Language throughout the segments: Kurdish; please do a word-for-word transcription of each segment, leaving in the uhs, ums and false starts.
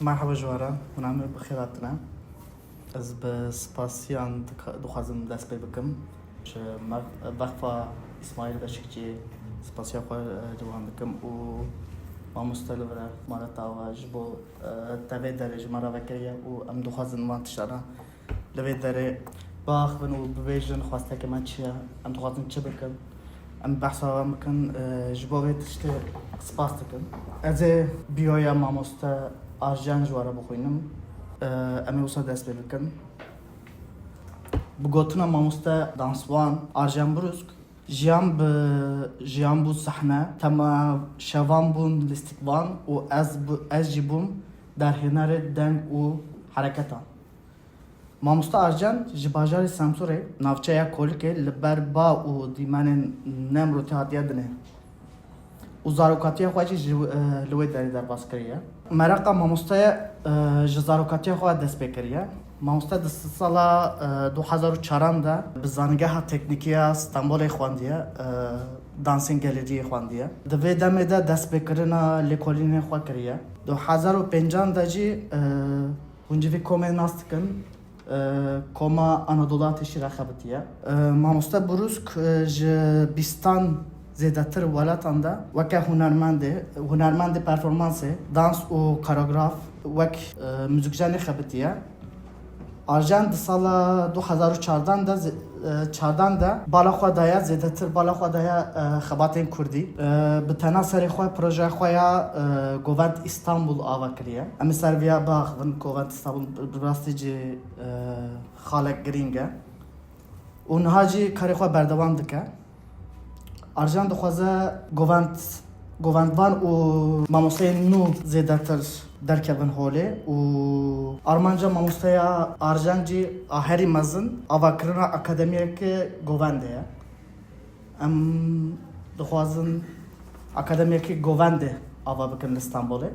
Merhaba ji we re, hûn em ê bi xêr hatine. Ez bi spasiyan dika-, dixwazim dest pê bikim. Ji Mer-, Veqfa Îsmaîl Beşikçî spasiya xwe, e, ciwan dikim û mamoste li vir e, Maret Awa ji bo, e, te vê derê ji me re vekiriye û em dixwazin van tiştana li vê derê biaxivin û bibêjin xwestekê me çi ye, em dixwazin çi bikin. Em behsa wan bikin, e, ji bo vê tiştê spas dikim. Ez ê biyoya mamoste Arjen ji we re bixwînim. E, em ê wisa dest pê bikin. Bi gotina mamoste dansvan Arjen Brûsk, jiyan bi jiyan bû sehne, tema şevan bûn lîstikvan û ez bû-, ez jî bûm derhênerê deng û hereketan. Mamoste Arjen ji bajarê Semsûrê, navçeya Kolikê, li ber ba û dîmenên Nemrûtê hatiye dinê û zarokatiya xwe jî ji, e, li wê derê derbas kiriye. Mereqa mamosteyê, e, ji zarokatiya xwe dest pê kiriye. Mamoste di sala, e, du hezar û çaran de bi Zanîngeha Teknîkî ya Stenbolê xwendiye, e, dansên geleriyê xwendiye. Di vê demê de destpêkirina lêkolînên xwe kiriye. Du hezar û pêncan de jî, e, Hûn civî komê nas dikin, e, koma Anadolu Ateşî re xebitiye. E, mamoste Brûsk, e, ji bîstan zêdetir welatan de weke hunermendê, hunermendê performansê, dans û koreograf, wek, e, muzîkjenê xebitiye. Arjen di sala du hezar û çardan de zê-, e, çardan de bala xwe daye, zêdetir bala xwe daye, e, xebatên kurdî. E, bi tena serê xwe projeya xwe ya, e, Govend Îstanbul ava kiriye. Em ê ser viya biaxivin, Govend Îstanbul bi, bi rastî jî, e, xalek girîng e. Û niha jî karê xwe berdewam dike. Arjen dixwaze govend, govendvan û mamosteyên nû zêdetir derkevin holê û armanca mamosteya Arjen jî a herî mezin avakirina akademiyeke govendê ye. Em dixwazin akademiyeke govendê ava bikin li Stenbolê,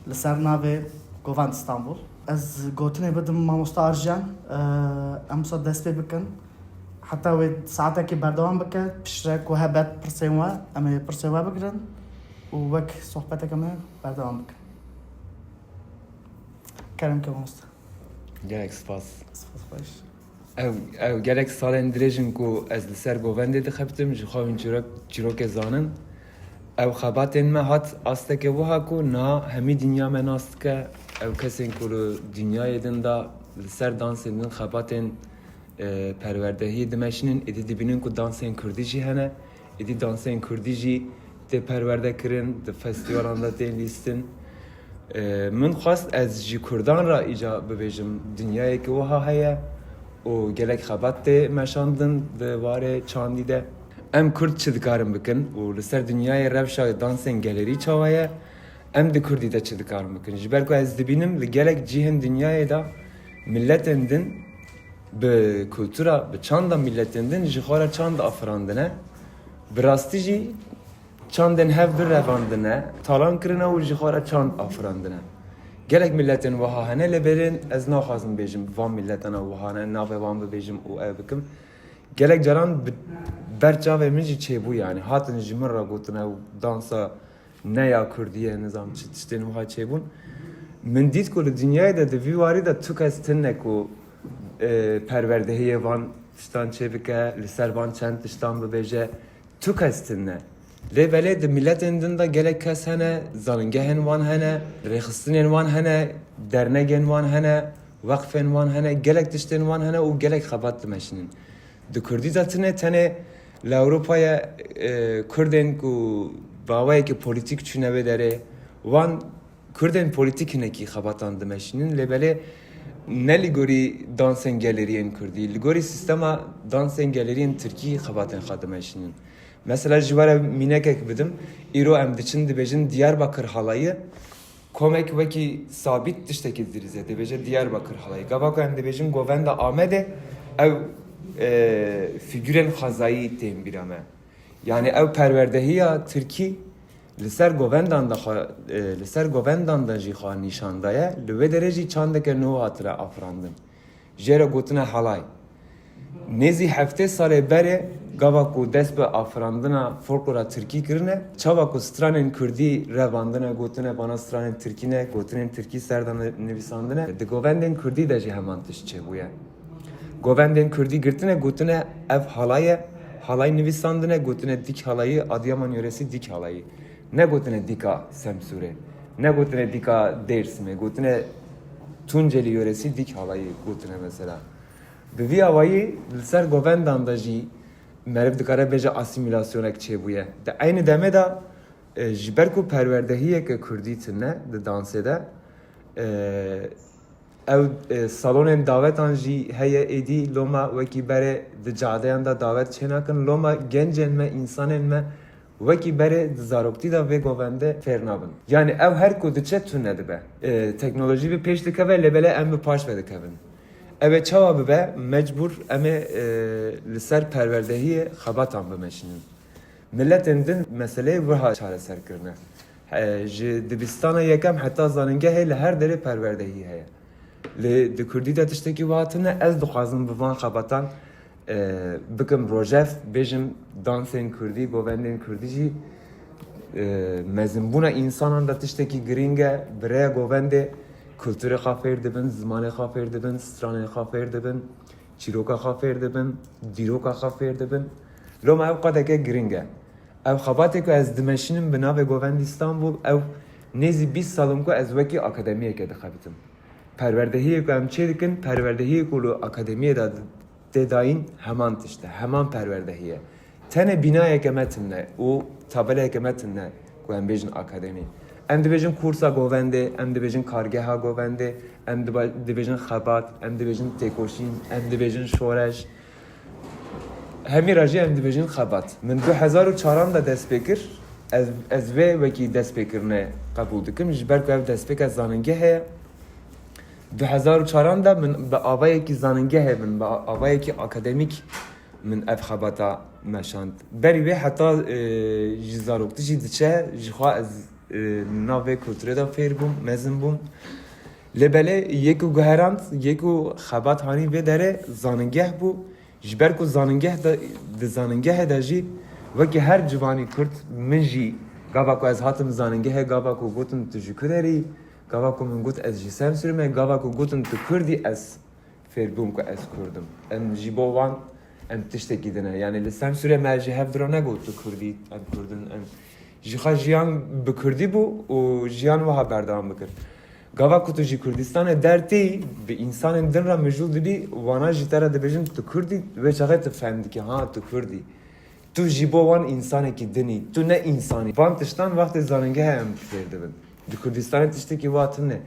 li ser navê Govend Stenbol. Ez gotinê bidim mamoste Arjen, e, em wisa dest pê bikin. Heta wê saetekê berdewam bike, piştre ku hebet pirsên we, em ê pirsên we bigirin û wek sohbeteke me berdewam bikin. Kerem ke mamoste. Gelek spas. Spas xweş. Ew, ew gelek salên dirêj in ku ez li ser govendê dixebitim, ji xwe hûn çîrok, çîrokê zanin. Ew xebatên me hat asteke wiha ku niha hemî dinya me nas dike. Ew kesên ku li dinyayê din de li ser dansên din xebatên, e, perwerdehiyê dimeşînin, êdî dibînin ku dansên kurdî jî hene. Êdî dansên kurdî jî tê perwerde kirin, di festîvalan de tên lîstin. E, min xwest ez ji kurdan re îca bibêjim, dinyayeke wiha heye û gelek xebat tê meşandin di warê çandî de. Em kurd çi dikarin bikin û li ser dinyayê rewşa dansên gelerî çawa ye? Em di kurdî de çi dikarin bikin? Ji ber ku ez dibînim li gelek cihên dinyayê de miletên din bi kultura, bi çanda miletên din ji xwe re çand afirandine. Bi rastî jî çandên hev birevandine, talan kirine û ji xwe re çand afirandine. Gelek miletên wiha hene, lê belê ez naxwazim bêjim van miletana wiha ne, navê wan bibêjim û ev bikim. Gelek caran bi ber çavê min jî çêbû, yanî hatin ji min re gotin ew dansa ne ya kurdî ye, nizam çi tiştên wiha çêbûn. Min dît ku li dinyayê de di vî warî de tu kes tune ku, e, perwerdehiyê van tiştan çêbike, li ser van çend tiştan bibêje, tu kes tune. Lê belê di miletên din de gelek kes hene, zanîngehên wan hene, rêxistinên wan hene, dernegên wan hene, weqfên wan hene, gelek tiştên wan hene û gelek xebat dimeşînin. Di kurdî de tune, tenê li Ewropayê, e, kurdên ku bi awayekî polîtîk çûne vê derê, wan kurdên polîtîk hinekî xebatan dimeşînin, lê belê ne li gorî dansên geleriyên kurdî, li gorî sîstema dansên geleriyên tirkî xebatên xwe dimeşînin. Mesela ji we re mînekek bidim, îro em diçin dibêjin Diyarbakir halayı, komek wekî sabît tiştekî dirîze, dibêje Diyarbakir halayı. Gava ku em dibêjin govenda Amedê, ew, e, fîgurên xwezayî tên bîra me. Yanî ew perwerdehiya tirkî li ser govendan de xwe, e, li ser govendan de jî xwe nîşan daye, li wê derê jî çandeke nû hatire afirandin. Jê re gotine halay. Nêzî heftê salê berê gava ku dest bi afirandina folklora tirkî kirine, çawa ku stranên kurdî revandine, gotine vana stranên tirkî ne, gotinên tirkî ser de nivîsandine, di govendên kurdî de jî heman tişt çêbûye. Govendên kurdî girtine, gotine ev halay e, halay nivîsandine, gotine dîk halayî, Adıyaman yöresî dîk halayî. Ne gotine dîka Semsûrê, ne gotine dîka Dêrsimê, gotine Tuncelî yöresî dîk halayî gotine mesela. Bi vî awayî li ser govendan de jî meriv dikare bêje asîmîlasyonek çêbûye. Di eynî demê de, e, ji ber ku perwerdehiyeke kurdî tune di dansê de, e, ew, e, salonên dawetan jî heye êdî, loma wekî berê di cadeyan de dawet çênakin, loma gencên me, însanên me wekî berê di zaroktî de vê govendê fêr nabin. Yanî ew her ku diçe tune dibe. E, teknolojî bi pêş dikeve, lê belê em bi paş ve dikevin. Ev ê çawa bibe? Mecbûr em ê, e, li ser perwerdehiyê xebatan bimeşînin. Miletên din meseleyê wiha çareser kirine. E, ji dibistana yekem heta zanîngehê li her derê perwerdehî heye. Lê di kurdî de tiştekî wiha tune, ez dixwazim bi van xebatan, e, bikim rojef, bêjim dansên kurdî, govendên kurdî jî, e, mezinbûna însanan de tiştekî girîng e, bi rêya govendê kulturê xwe fêr dibin, zimanê xwe fêr dibin, stranên xwe fêr dibin, çîroka xwe fêr dibin, dîroka xwe fêr dibin. Loma ew qadeke girîng e. Ev xebatê ku ez dimeşînim bi navê Govendî Stenbul, ew nêzî bîst sal in ku ez wekî akademiyekê dixebitim. Perwerdehiyê ku em çê dikin, perwerdehiyê ku li akademiyê de tê dayîn heman tişt e, heman perwerdehî ye. Tenê bînayeke me tune û tabeleyeke me tune ku em bêjin akademî. Em dibêjin kursa govendê, em dibêjin kargeha govendê, em diba-, dibêjin xebat, em dibêjin têkoşîn, em dibêjin şoreş. Hemî re jî em dibêjin xebat. Min du hezar û çaran de dest pê kir. Ez, ez vê wekî destpêkirinê qebûl dikim. Ji ber ku ev destpêka zanîngehê ye. Du hezar û çaran de min bi avayekî zanîngehê, min bi avayekî akademîk min ev xebata meşand. Berî wê heta, e, ji zaroktî jî diçe, ji xwe ez, e, nav vê kulturê de fêr bûm, mezin bûm. Lê belê yê ku guherand, yê ku xebat hanî vê derê zanîngeh bû. Ji ber ku zanîngeh de, di zanîngehê de jî wekî her ciwanî kurd, min jî gava ku ez hatim zanîngehê, gava ku gotin tu ji ku derî, gava ku min got ez ji Semsûrê me, gava ku gotin tu kurdî, ez fêr bûm ku ez kurd im. Em ji bo wan, em tiştekî din e. Yanî li Semsûrê me ji hev dira negot tu kurdî, em kurd in, em ji xwe jiyan bi kurdî bû û jiyan wiha berdewam bikir. Gava ku tu ji Kurdistanê dertî, bi însanên din re mijûl dibî, wana jî te re dibêjin tu kurdî, wê çaxê tu fehm dikî, ha tu kurdî. Tu ji bo wan însanekî din î, tu ne însanî. Van tiştan wextê zanîngehê em fêr dibin. Di Kurdistanê tiştekî wa tune.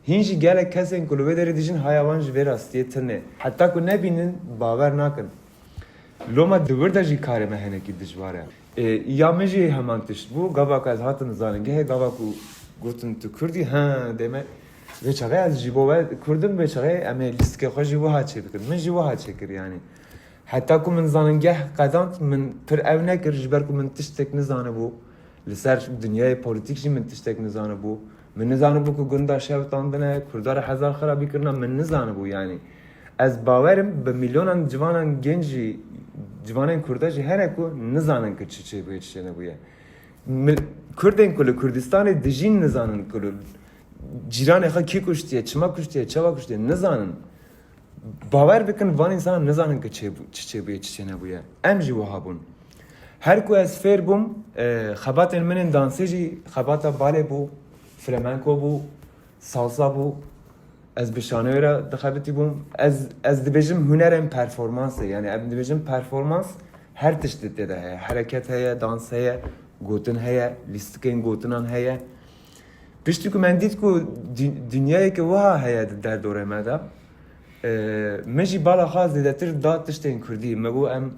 Hîn jî gelek kesên ku li wê derê dijîn haya wan ji vê rastiyê tune. Heta ku nebînin, bawer nakin. Loma di wir de jî karê me hinekî dijwar e. E, ya min jî heman tişt bû. Gava ku ez hatim zanîngehê, gava ku gotin tu kurdî, ha, dê me, vê çaxê ez ji bo we kurdim, vê çaxê em ê lîstikê xwe jî wiha çê bikin. Min jî wiha çêkir yanî. Heta ku min zanîngeh qedand, min pir ew nekir, ji ber ku min tiştek nizanibû. Li ser dinyayê polîtîk jî min tiştek nizanibû. Min nizanibû ku gunda şewitandine, Kurda re hezar xirabî kirine, min nizanibû yanî. Ez bawer im bi milyonan ciwanan genc jî, ciwanên Kurda jî hene ku nizanin ku çi çêbûye, çi çênebûye. Mil-, Kurdên ku li Kurdistanê dijîn nizanin ku li cîranê xwe kî kuştiye, çima kuştiye, çawa kuştiye, nizanin. Bawer bikin, van însanan nizanin ku çêbû-, çi çêbûye, çi çênebûye. Em jî wiha bûn. Her ku ez fêr bûm, e, xebatên min ên dansê jî xebata balê bû, flamenko bû, salsa bû. Ez bi şanoyê re dixebitî bûm. Ez, ez dibêjim hunerên performansê. Yanî em dibêjin performans her tiştê tê de heye. Hereket heye, dans heye, gotin heye, lîstikên gotinan heye. Piştî ku me dît ku dü-, dinyayeke wiha heye di derdorê me de, e, min jî bala xwe zêdetir da tiştên kurdî. Me got em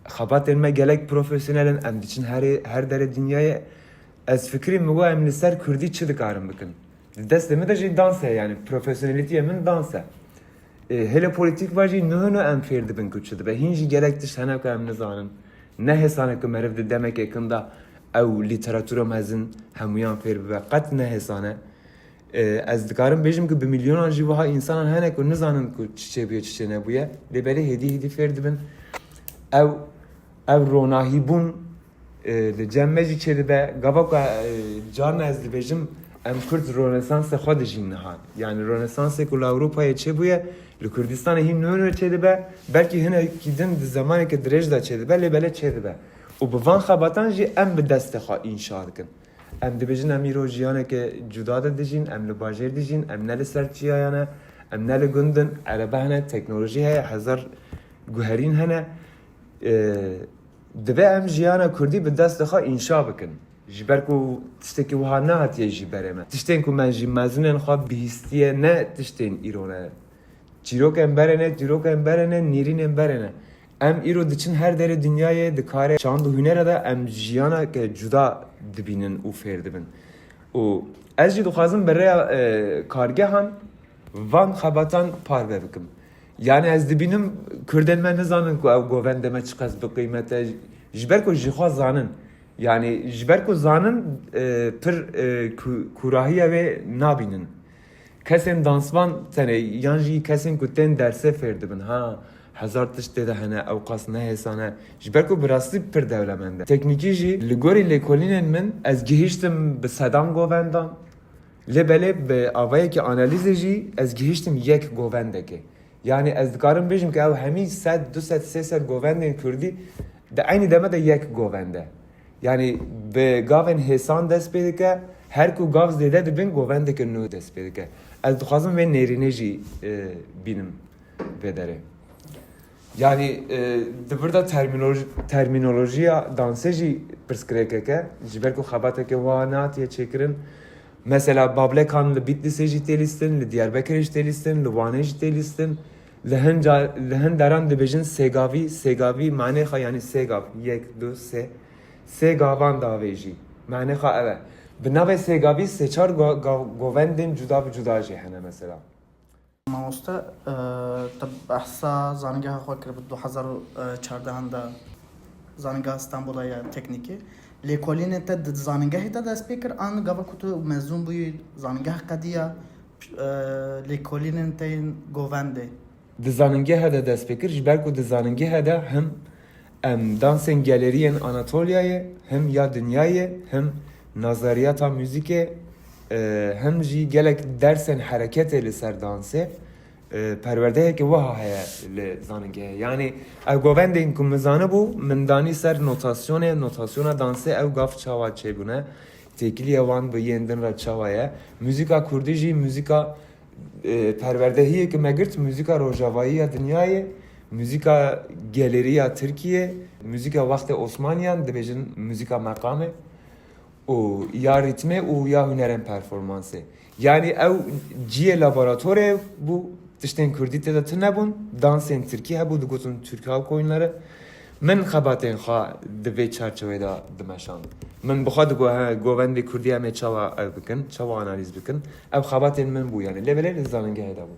xebatên me gelek profesyonel in, em diçin herê, her derê dinyayê. Ez fikirî min got em li ser kurdî çi dikarin bikin. Di destê min de jî dans e, yanî profesyonelîtiyê min dans e. E, hele polîtîk ve jî nihino em fêr dibin ku çi dibe. Hîn jî gelek tişt hene ku em nizanin. Ne hêsan e ku meriv di demeke kin de ew lîteratûra mezin hemûyan fêr bibe. Qet ne hêsan e. E, ez dikarim bêjim ku bi milyonan jî wiha însanan hene ku nizanin ku çi çêbûye, çi çênebûye. Lê belê hêdî hêdî fêr dibin. Ew, ew ronahîbûn, e, li cem me jî çêdibe. Gava ku, e, carna ez dibêjim, em Kurd Ronesansê xwe dijîn niha. Yani Ronesansê ku li Ewropayê çêbûye, li Kurdistanê hîn nû nû çêdibe. Belkî hinekî din di zemaneke dirêj de çêdibe, lê belê çêdibe. Û bi van xebatan jî em bi destê xwe înşa dikin. Em dibêjin, em îro jiyaneke cuda de dijîn, em li bajêr dijîn, em ne li ser çiyayan e, em ne li gund in, erebe hene, teknolojî heye, hezar guherîn hene. E, divê em jiyana kurdî bi destê xwe înşa bikin. Ji ber ku tiştekî wiha nehatiye jî berê me. Tiştên ku me ji mezinên xwe bihîstiye ne tiştên îro ne. Çîrokên berê ne, çîrokên berê ne, nêrînên berê ne. Em îro diçin her derê dinyayê, di karê çand û hunere de em jiyaneke cuda dibînin û fêr dibin. Û ez jî dixwazim bi rêya, e, kargehan van xebatan parve bikim. Yani ez dibînim Kurdên me nizanin ku ew govendê me çiqas bi qîmet e, ji ber ku jixwe zanin. Yani ji ber ku zanin, e, pir, e, ku-, kûrahiya wê nabînin. Kesên dansvan tenê yan jî kesên ku tên dersê fêr dibin, ha, hezar tişt tê de hene, ew qas ne hêsan e. Ji ber ku bi rastî pir dewlemend e. Teknîkî jî li gorî lêkolînên min ez gihîştim bi sedan govendan. Lê belê bi avayekî analîzê jî ez gihîştim yek govendekê. Yani ez dikarim bêjim ku ew hemî sed, du sed, sê sed govendên kurdî di eynî deme de yek govend e. Yani bi gavên hêsan dest pê dike, her ku gav zêde dibin govendeke nû dest pê dike. Ez dixwazim vê nêrînê jî, e, bînim vê derê. Yani, e, di vir de terminoloji-, terminolojiya dansê jî pirsgirêkek e. Ji ber ku xebateke wiha nehatiye çêkirin. Mesela bablekan li Bîtlîsê jî tê lîstin, li Diyarbekirê jî tê lîstin, li Wanê jî tê lîstin. Li hin ca-, li hin deran dibêjin sêgavî, sêgavî manê xwe, yani sê gav, yek, du, sê. Sê gavan davêjî. Manê xwe ev e. Bi navê sêgavî sê çar go-, go-, govendên cuda bi cuda jî hene mesela. Mamoste, e, te behsa zanîngeha xwe kir bi du hezar û çardehan de, zanîngeha Stenbolê ya teknîkî. Lêkolînê te di zanîngehê de dest pê kir, an gava ku tu mezûn bûyî, zanîngeh qediya, e, lêkolînên te yên govendê? Di zanîngehe de dest pê kir, ji ber ku di zanîngehe de him em dansên geleriyên Anatolyayê, him ya dinyayê, him nazariyata muzîkê, e, him jî gelek dersên hereketê li ser dansê, e, perwerdeyeke wiha heye li zanîngehê. Yanî ev govendên ku min zanibû, min danî ser notasyonê, notasyona dansê ew gav çawa çêbûne, têkiliya wan bi yên din re çawa ye. Muzîka kurdî jî muzîka, e, perwerdehiyê ku me girt, muzîka rojavayî ya dinyayê, muzîka gelêrî ya Tirkiyê, muzîka wextê Osmaniyan, dibêjin muzîka meqamê û ya rîtmê û ya hunerên performansê. Yanî ew cihê laboratorê bû, tiştên kurdî tê de tune bûn, dansên tirkî hebû, digotin Türk halk oyunları. Min xebatên xwe di vê çarçewê de dimeşand. Min bi xwe digot, he, govendê kurdî em ê çawa ev bikin, çawa analîz bikin? Ev xebatên min bû, yanî lê belê li zanîngehê de bû.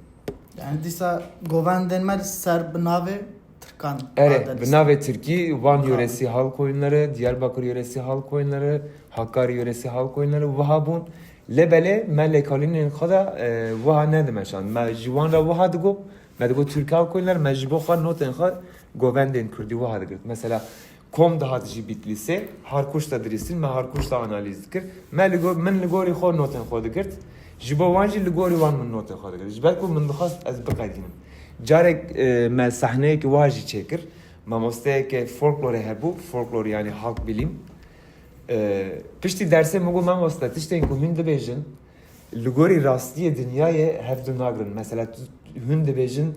Yani dîsa govendên me li ser bi navê Tirkan Erê, bi navê tirkî, Van Yöresi Halk Oyunları, Diyarbakır Yöresi Halk Oyunları, Hakkari Yöresi Halk Oyunları wiha bûn. Lê belê me lêkolînên xwe de, e, wiha nedimeşand. Me ji wan re wiha digot, me digot Türk Halk Oyunları, me ji bo xwe notên xwe govendên kurdî wiha digirt. Mesela Kom dihat jî Bîtlîsê, Harkuş de dirîstin, me Harkuş de analîz dikir. Me li go-, min li gorî xwe notên xwe digirt. Ji bo wan jî li gorî wan min notên xwe digirt. Ji ber ku min dixwest ez biqedînim. Carek, e, me sahneyekî wiha jî çêkir. Mamosteyeke folklorê hebû, folklor yani halk bilim. E, piştî dersê min got, mamoste, tiştên ku hûn dibêjin, li gorî rastiyê dinyayê hevdu nagrin. Mesela tu, hûn dibêjin,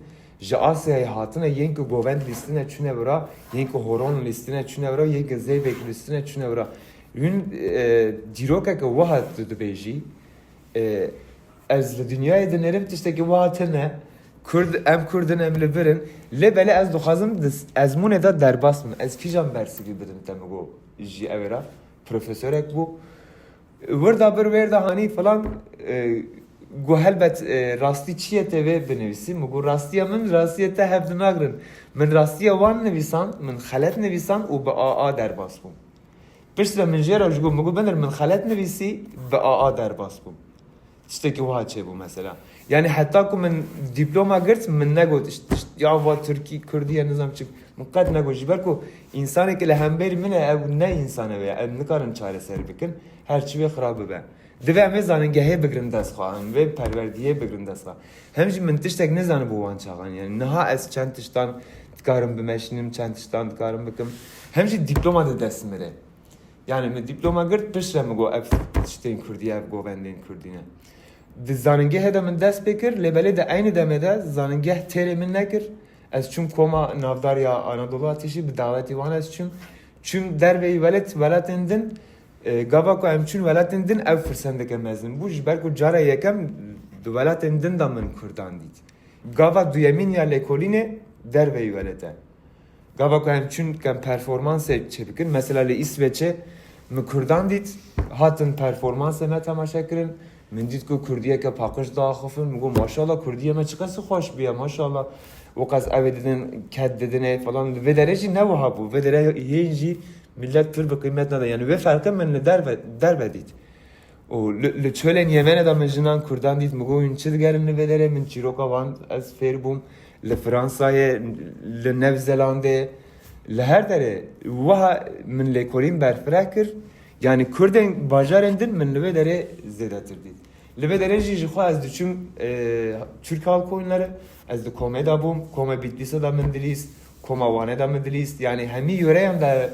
ji Asyayê hatine, yên ku govend lîstine çûne wira, yên ku horon lîstine çûne wira, yên ku zeybek lîstine çûne wira. Hûn, e, dîrokeke wiha tu dibêjî, e, ez li dinyayê dinêrim tiştekî wiha tune. Kurd, em Kurd in, em li vir in. Lê belê ez dixwazim di ezmûnê de derbas bim. Ez kîjan bersivî bidim te min got jî ew ê re. Profesorek bû. Wirda bir wêrda hanî filan, e, got, helbet, e, rastî çi ye tê vê binivîsî? Min got, rastiya min, rastiya te hevdu nagrin. Min rastiya wan nivîsan, min xelet nivîsan û bi A A derbas bûm. Piştre min jê re ji got, min got, binir, min xelet nivîsî, bi A A derbas bûm. Tiştekî wiha çêbû mesela. Yani heta ku min dîploma girt, min negot, işte, işte, ya va Tirkî, Kurdî ye, nizam çi. Min qet negot. Ji ber ku însanê ki li hemberî min e, ew ne însan e wê, ew nikarin çareser bikin. Her çi wê xirab bibe. Divê em vê zanîngehê bigirin dest xwe, em vê perwerdiyê bigirin dest xwe. Hem jî min tiştek nizanibû wan çaxan. Yani niha ez çend tiştan dikarim bimeşînim, çend tiştan dikarim bikim. Hem jî dîploma di dest min de. Yani min dîploma girt, piştre min got ev tiştên Kurdî, ev govendên Kurdî ne. Di zanîngehê de min dest pê kir, lê belê di eynî demê de zanîngeh têrê min nekir. Ez çûm koma navdar ya Anadolu Ateşî, bi dawetî wan ez çûm. Çûm derveyî welat, welatên din, e, gava ku em çûn welatên din ev firsendeke mezin bû. Ji ber ku cara yekem di welatên din de min Kurdan dît. Gava duyemîn ya lêkolînê derveyî welat e. Gava ku em çûn kem performansê çêbikin, mesela li Îsveçê min Kurdan dît, hatin performansê me temaşe kirin, min dît ku Kurdiyeke paqij diaxifin, min got, "Maşallah, Kurdiyê me çiqas xweş bûye, maşallah." Û qas ew ê didin, ked didinê falan. Li vê derê jî ne wiha bû. Vê derê hên jî millet pir bi qîmet nade. Yani vê ferqe min li derve, derve dît. Û li, li çolên Yemenê de min jinan Kurdan dît, min got, "Hûn çi digerin li vê derê?" Min çîroka wan ez fêr bûm. Li Fransayê, li New Zelandê, li her derê wiha min lêkolîn berfireh kir. Yani Kurdên bajarên din min li vê derê zêdetir dît. Li vê derê jî ji xwe ez diçûm, e, Türk Halk Oyunları, ez di komê de bûm, koma Bitlîsê de min dilîst, koma Wanê de min dilîst. Yani hemî yöreyan de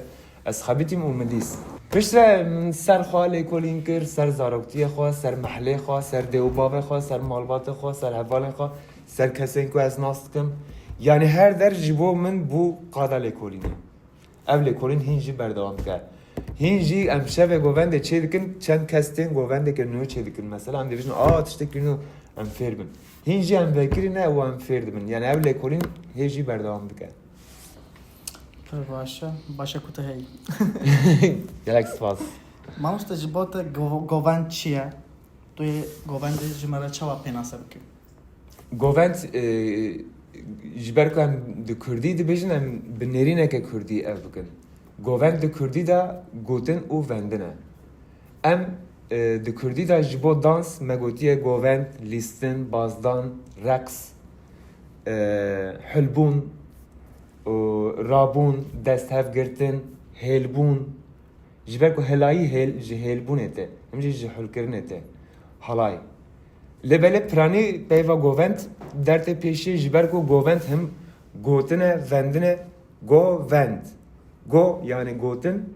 ez xebitîm û min dîst. Piştre min ser xwe lêkolîn kir, ser zaroktiyê xwe, ser mehlê xwe, ser dê û bavê xwe, ser malbatê xwe, ser hevalên xwe, ser kesên ku ez nas dikim. Yani her der ji bo min bû qada lêkolînê. Ev lêkolîn hîn jî berdewam dike. Hîn jî em şevê govendê çê dikin, çend kes tên govendeke nû çê dikin. Mesela em dibêjin, "A, tiştekî nû em fêr bin." Hîn jî em vekirî ne û em fêr dibin. Yani ev lêkolîn hê jî berdewam dike. Pir baş e. Baş e ku tu heyî. Gelek spas. Mamoste, ji bo te go-, govend çi ye? Tu yê govendê ji me re çawa pênase bikî? Govend, e, ji ber ku em di kurdî dibêjin, em bi nêrîneke kurdî ev bikin. Govend di kurdî de gotin û vendin e. Em, e, di kurdî de ji bo dans me gotiye govend, lîstin, bazdan, reqs, e, hulbûn, û rabûn, desthevgirtin, hêlbûn. Ji ber ku helayî hêl ji hêlbûnê tê, him jî ji hulkirinê tê. Halay. Lê belê piranî peyva govend dertê pêşiyê, ji ber ku govend him gotin e, vendin e, govend. Go, yani gotin,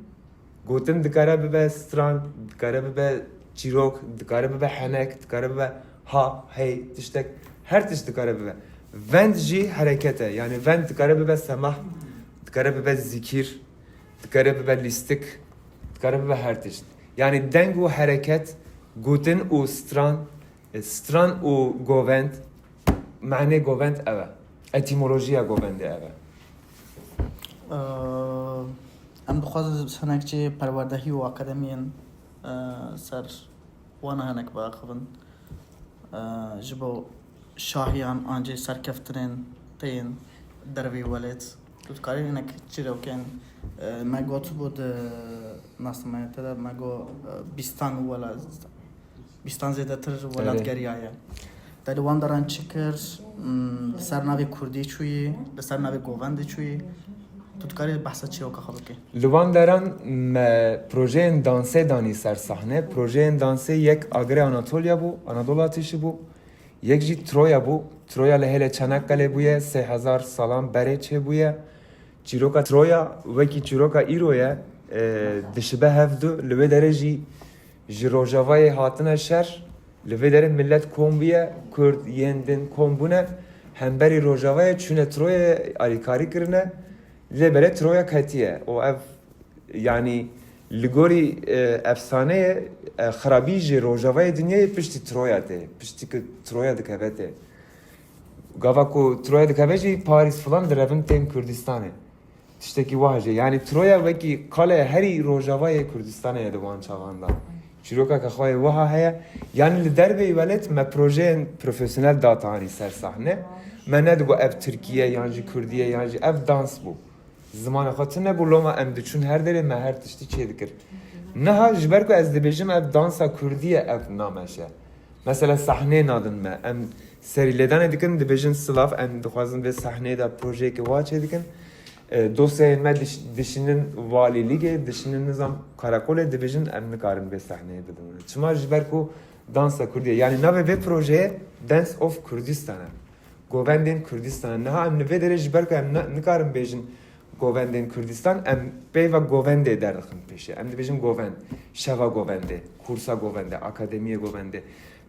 gotin dikare bibe stran, dikare bibe çîrok, dikare bibe henek, dikare bibe ha, hey, tiştek, her tişt dikare bibe. Vend jî hereket e, yani vend dikare bibe semah, dikare bibe zikîr, dikare bibe lîstik, dikare bibe her tişt. Yani deng û hereket, gotin û stran, e, stran û govend, manê govend ev e. Etîmolojiya govendê ev e. Eee, em dixwazin senekçî perwerdehî û akademiyên, eee, ser wana hinek biaxivin. Eee, ji bo şahiyan an jî serkeftinên tên dervî welêt. Tu dikarî hinek çîrokên, eee, me gotibû di nasnameya te de me got, eee, bîstan wela-, bîstan zêdetir welat Erê. geriyaye. Te li wan deran çi kir? Hmm, li ser navê kurdî çûyî, li ser navê govendê çûyî. Tu dikarî behsa çîroka xwe bikî? Li wan deran me projeyên dansê danî ser sahne. Projeyên dansê yek Agirê Anatolya bû, Anadolu Ateşi bû. Yek jî Troya bû. Troya li hêlê Çanakkale bûye, sê hezar salan berê çêbûye. Çîroka Troya wekî çîroka îro ye, e, dişibe hevdu. Li wê derê jî ji Rojavayê hatine şer, li vê derê millet kom bûye, Kurd yên din kom bûne, hemberî Rojavayê çûne Troyê alîkarî kirine, lê belê Troya ketiye. Û ev, yanî li gorî, e, efsaneyê, e, xirabî ji Rojavayê dinyayê piştî Troya tê, piştî ku Troya dikeve tê. Gava ku Troya dikeve jî Parîs filan direvin tên Kurdistanê. Tiştekî wiha jî. Yanî Troya wekî qale herî rojavayê Kurdistanê ye di wan çaxan de. Çîrokeke xwe yê wiha heye. Yanî li derveyî welêt me projeyên profesyonel date anî ser sahne. Me nedigot ev Tirkî ye yan jî Kurdî ye yan jî ev dans bû. Zimanê xwe tune bû, loma em diçûn her derê me her tiştî çêdikir. Niha ji ber ku ez dibêjim ev dansa Kurdî ye, ev nameşe. Mesela sahneyê nadin me. Em serîlêdanê dikin, dibêjin silav, em dixwazin vê sahneyê de projeyeke wa çêdikin. E, dosyayên me diş-, dişînin walîlîgê, dişînin nizam karakolê, dibêjin em nikarin vê sahneyê bidin. Çima? Ji ber ku dansa kurdî ye. Yanî navê vê projeyê Dance of Kurdistan e. Govendên Kurdistan e. Niha em li vê derê ji ber ku em ne-, nikarin bêjin Govendên Kurdistan, em peyva govendê derixin pêşê. Em dibêjin govend, şeva govendê, kursa govendê, akademiyê govendê.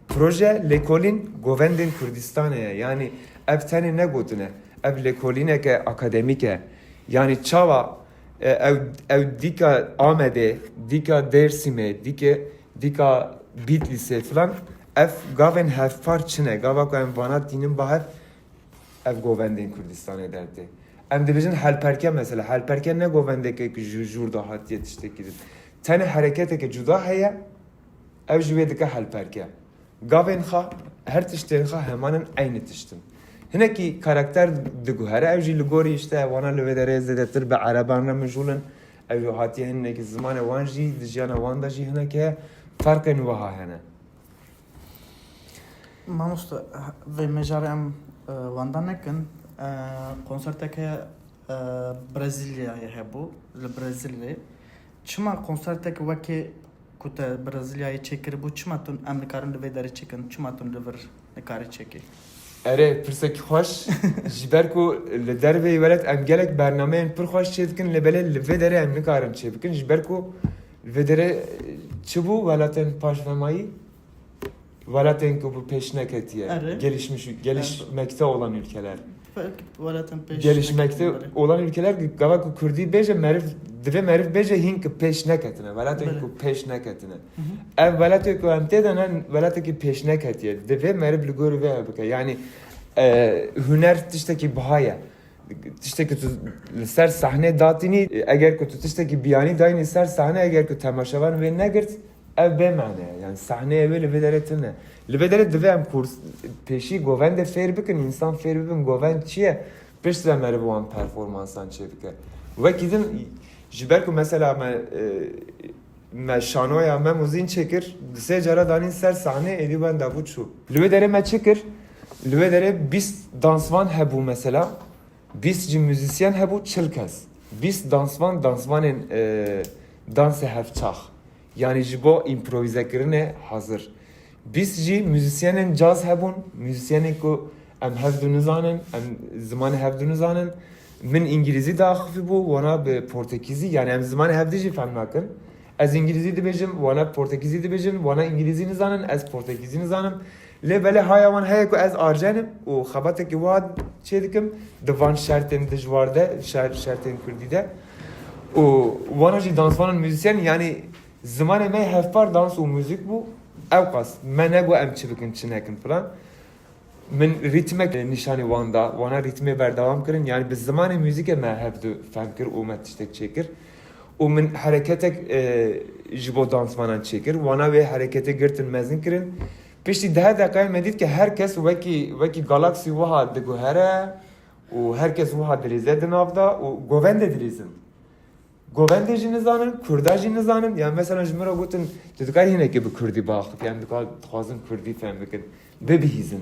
Proje lêkolîn govendên Kurdistanê ye. Yanî ev tenê ne gotine, ev lêkolîneke akademîk e. Yanî çawa, e, ew, ew dîka Amedê, dîka Dêrsimê, dîke, dîka Bîtlîsê filan, ev gavên hevpar çi ne? Gava ku em vana tînin ba hev, ev govendên Kurdistanê dertê. Em dibêjin helperke mesela. Helperke ne govendeke ku ji jûr de hatiye tiştekî din. Tenê hereketeke cuda heye, ew ji wê dike helperke. Gavên xwe, her tiştên xwe heman in, eynî tişt in. Hinekî karakter diguhere, ew jî li gorî işte wana li wê derê zêdetir bi ereban re mijûl in. Ew hatiye hinekî zimanê wan jî, di jiyana wan de jî hineke ferqên wiha hene. Mamoste, vê mijarê em, e, wenda nekin. E, konserteke, e, Brezilyayê hebû, li Brezîlyê. Çima konsertek wekî ku te Brezilyayê çêkiribû, çima tu em nikarin li vê derê çêkin, çima tu li vir nikarî çêkî? Erê, pirsekî xweş. Ji ber ku li derveyî welat em gelek bernameyên pir xweş çêdikin, lê belê li vê derê em nikarin çêbikin, ji ber ku li vê derê çi bû welatên paşvemayî? Welatên ku bi pêş neketiye. Erê. Gelişmiş, gelişmekte olan ülkeler. Fe-, welatên pêş Gelişmekte neketiye, belê. olan ülkeler, gava ku Kurdî bêje, meriv, divê meriv bêje hîn ku pêş neketine. Welatên Belê. ku pêş neketine. Hı hı. Ev welatê ku em tê de ne, welatekî pêş neketiye. Divê meriv li gorî vê ev bike. Yani, e, huner tiştekî biha ye. Tiştekî tu li ser sahnê datînî, eger ku tu tiştekî biyanî dayînî ser sahnê, eger ku temaşevan wê negirt, ev bê mane ye. Yani sahneyê wê li vê derê tune. Li vê derê divê em kurs, pêşî govendê fêr bikin, însan fêr bibin, govend çi ye? Piştre meriv wan performansan çêbike. Wekî din, ji ber ku mesela me, e, me şanoya Mem û Zîn çêkir, du sê cara danîn ser sahnê, êdî wenda bû çû. Li wê derê me çi kir? Li wê derê bîst dansvan hebû mesela. Bîst jî muzîsyen hebû, çil kes. Bîst dansvan, dansvanên, e, dansê hevçax. Yanî ji bo împrovizekirinê hazir. Bîst jî muzîsyenên caz hebûn, muzîsyenên ku em hevdu nizanin, em zimanê hevdu nizanin. Min îngilîzî diaxifîbû, wana bi portekîzî, yanî em zimanê hevdu jî fehm nakin. Ez îngilîzî dibêjim, wana portekîzî dibêjin, wana îngilîzî nizanin, ez portekîzî nizanim. Lê belê haya wan heye ku ez arjen im û xebatekî wiha çêdikim di van şertên dijwar de, şer-, şertên kurdî de. Û wana jî dansvan û muzîsyen, yanî zimanê me hevpar dans û muzîk bû, ewqas me negot em çi bikin, çi nekin filan. Min rîtmek nîşanî wan da, wana rîtmê berdewam kirin. Yanî bi zimanê muzîkê me hevdu fehm kir û me tiştek çêkir. Û min hereketek, e, ji bo dansvanan çêkir. Wana wê hereketê girtin mezin kirin. Piştî deh deqayê me dît ke her kes wekî, wekî galaksî wiha diguhere û her kes wiha dilîze di nav de û govendê dilîzin. Govendê jî nizanin, kurda jî nizanin. Yani mesela ji min re gotin, tu dikarî hinekî bi kurdî biaxivî, yani dikar-, dixwazin kurdî fehm bikin, bibihîzin.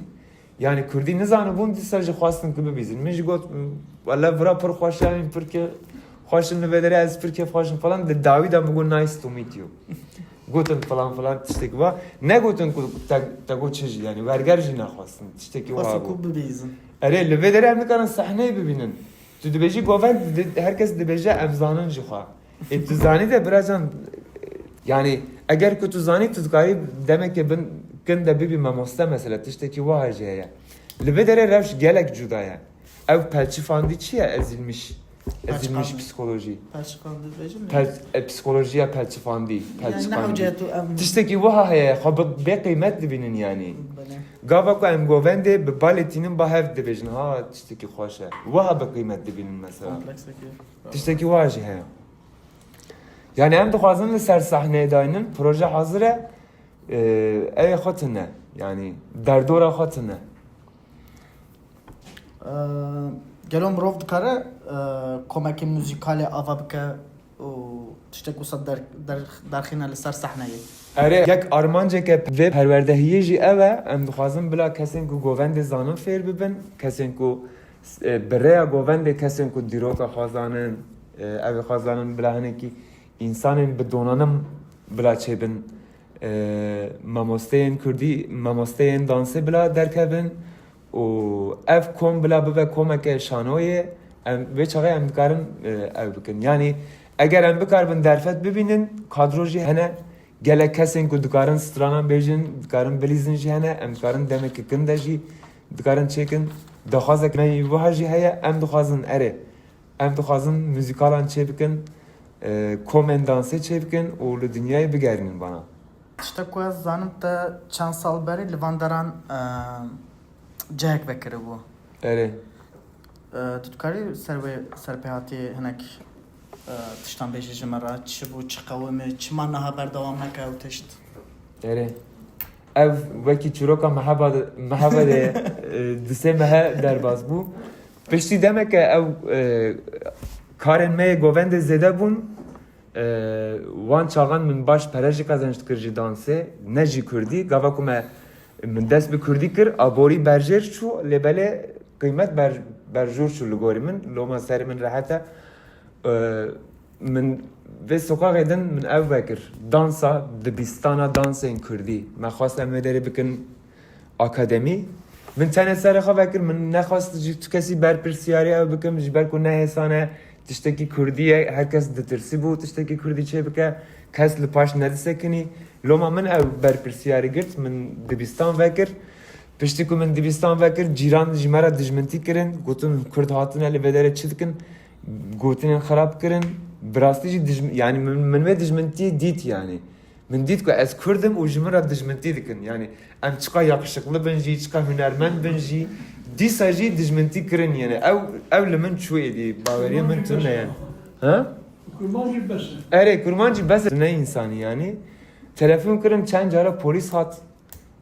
Yani kurdî nizanibûn, dîsa jî xwestin ku bibihîzin. Min jî got, wele vira pir xweş e, em pir kê-, xweş in li vê derê, ez pir kêfxweş im falan. Di dawî de min got, "Nice to meet you." Gotin falan falan tiştek va. Negotin ku te, te got çi jî, yani werger jî nexwestin. Tiştekî wa Xwestin bû. ku bibihîzin. Erê, li vê derê em nikarin sahneyê bibînin. Tu dibêjî govend, di-, her kes dibêje em zanin jixwe. Ê tu zanî de biracan, yani eger ku tu zanî, tu dikarî demeke bin kin de bibî mamoste mesela, tiştekî wiha jî heye. Li vê derê rewş gelek cuda ye. Ew pelçifandî çi ye? Ezilmiş. Ezilmiş Pelçifandî. psikolojî. Pelçifandî dibêjin mi? Pel-, e, psikolojiya pelçifandî. Yani ne Pelçifandî. hewce tu em Tiştekî wiha heye, xwe bi-, bê qîmet dibînin yani. Belê. Gava ku em govendê bi balê tînin ba hev dibêjin, ha, tiştekî xweş e. Wiha bi qîmet dibînin mesela. Kompleksekî. Tiştekî wiha jî heye. Yani em dixwazin li ser sahneyê daynin, proje hazir e. Ee, ew ê xwe tune. Yani derdora xwe tune. Ee, gelo mirov dikare, e, komekî muzîkalê ava bike û tiştek wisa der-, der-, derxîne li ser sahneyê? Erê, yek armanceke vê perwerdehiyê jî ew e, em dixwazin bila kesên ku govendê zanin fêr bibin, kesên ku, e, bi rêya govendê kesên ku dîroka xwe zanin, e, ew ê xwe zanin bila hinekî însanên bi donanim bila çêbin, e, mamosteyên kurdî, mamosteyên dansê bila derkevin û ev kom bila bibe komeke şanoyê, em, vê çaxê em dikarin, e, ew bikin. Yanî eger em bikaribin derfet bibînin, kadro jî hene, gelek kesên ku dikarin stranan bêjin, dikarin bilîzin jî hene, em dikarin demeke kin de jî dikarin çêkin. Daxwazek me yî wiha jî heye, em dixwazin erê, em dixwazin muzîkalan çêbikin, e, komên dansê çêbikin û li dinyayê bigerînin vana. Tiştek ku ez zanim te çend sal berî li van deran, e, cehek vekiribû. Erê. E, tu dikarî ser wê, ser pêhatî hinek, e, tiştan bêjî ji me re, çi bû, çi qewimî, çima niha berdewam neke ew tişt? Erê. Ev wekî çîroka meheba de, meheba de, e, du sê mehe derbas bû. Piştî demeke ew, e, karên me yê govendê zêde bûn. E, wan çaxan min baş pere jî qezenc dikir ji dansê, ne jî kurdî. Gava ku me, min dest bi kurdî kir, aborî berjêr çû, lê belê qîmet ber-, berjûr çû li gorî min. Loma serê min rehet e. E, min vê soqaxê din min ev vekir. Dansa, dibistana dansên kurdî. Me xwest em vê derê bikin akademî. Min tenê serê xwe vekir, min nexwest ji tu kesî berpirsiyarî ew bikim, ji ber ku ne hêsan e tiştekî kurdî ye, her kes ditirsîbû tiştekî kurdî çê bike, kes li paş nedisekinî. Loma min ew berpirsiyarî girt, min dibistan vekir. Piştî ku min dibistan vekir, cîran ji me re dijmintî kirin, gotin, Kurd hatine li vê derê çi dikin? Gotinên xirab kirin. Bi rastî jî dijm-, yanî min, min vê dijmintiyê dît yanî. Min dît ku ez Kurd im û ji min re dijmintî dikin. Yanî em çiqa yaqişiqli bin jî, çiqa hunermend bin jî, dîsa jî dijmintî kirin. Yanî ew, ew li min çû êdî, baweriya min tune ye. Ha? Kurmancî bes e. Erê, kurmancî bes e. Ne însanî yanî. Telefon kirin, çend cara polîs hat.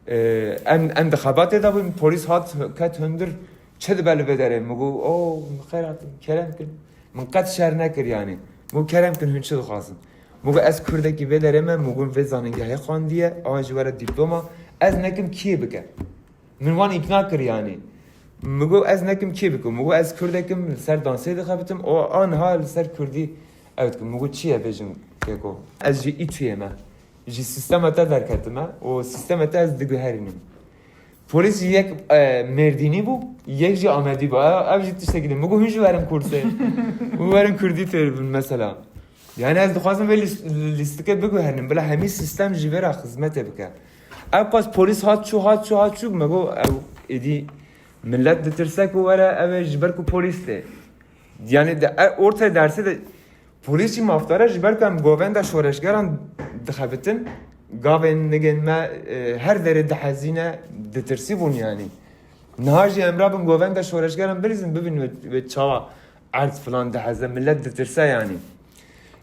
Ee, em, em di xebatê de bûn, polîs hat, ket hundir, çi dibe li vê derê? Min got, "O, min xêr hatin, kerem kin." Min qet şer nekir yanî. Min got, "Kerem kin, hûn çi dixwazin?" Min got, "Ez kurdekî vê derê me." Min got, "Vê zanîngehê xwendiye, an jî were dîploma. Ez nekim kiyê bike." Min wan îkna kir yanî. Min got, "Ez nekim kiyê bikim." Min got, "Ez kurdekim, li ser dansê dixebitim." O, anha li ser kurdî ew dikim. Min got, "Çi ye bêjin keko? Ez ji îtuyê me. Ji sîstema te derketime û sîstemê te ez diguherînim." Polîs jî yek, e, Mêrdînî bû, yek jî Amedî bû. Ev, ev jî tiştekî din. Min got, "Hûn jî werin kursê. Hûn werin kurdî fêr bin mesela." Yani ez dixwazim vê lîst-, lîstikê biguherînim. Bila hemî sîstem ji vê re xizmetê bike. Ev pas polîs hat çû, hat çû, hat çû. Me got, ew êdî millet ditirse ku were, ew ê ji ber ku polîs tê. Yani de, e, ortaya dersi de Polîs jî mafdar e, ji ber ku em govenda şoreşgeran dixebitin, gavên nigên me, e, her derê dihezîne, ditirsî bûn yanî. Niha jî em rabin govenda şoreşgeran bilîzin, bibînin wê, wê çawa erd filan diheze, millet ditirse yanî.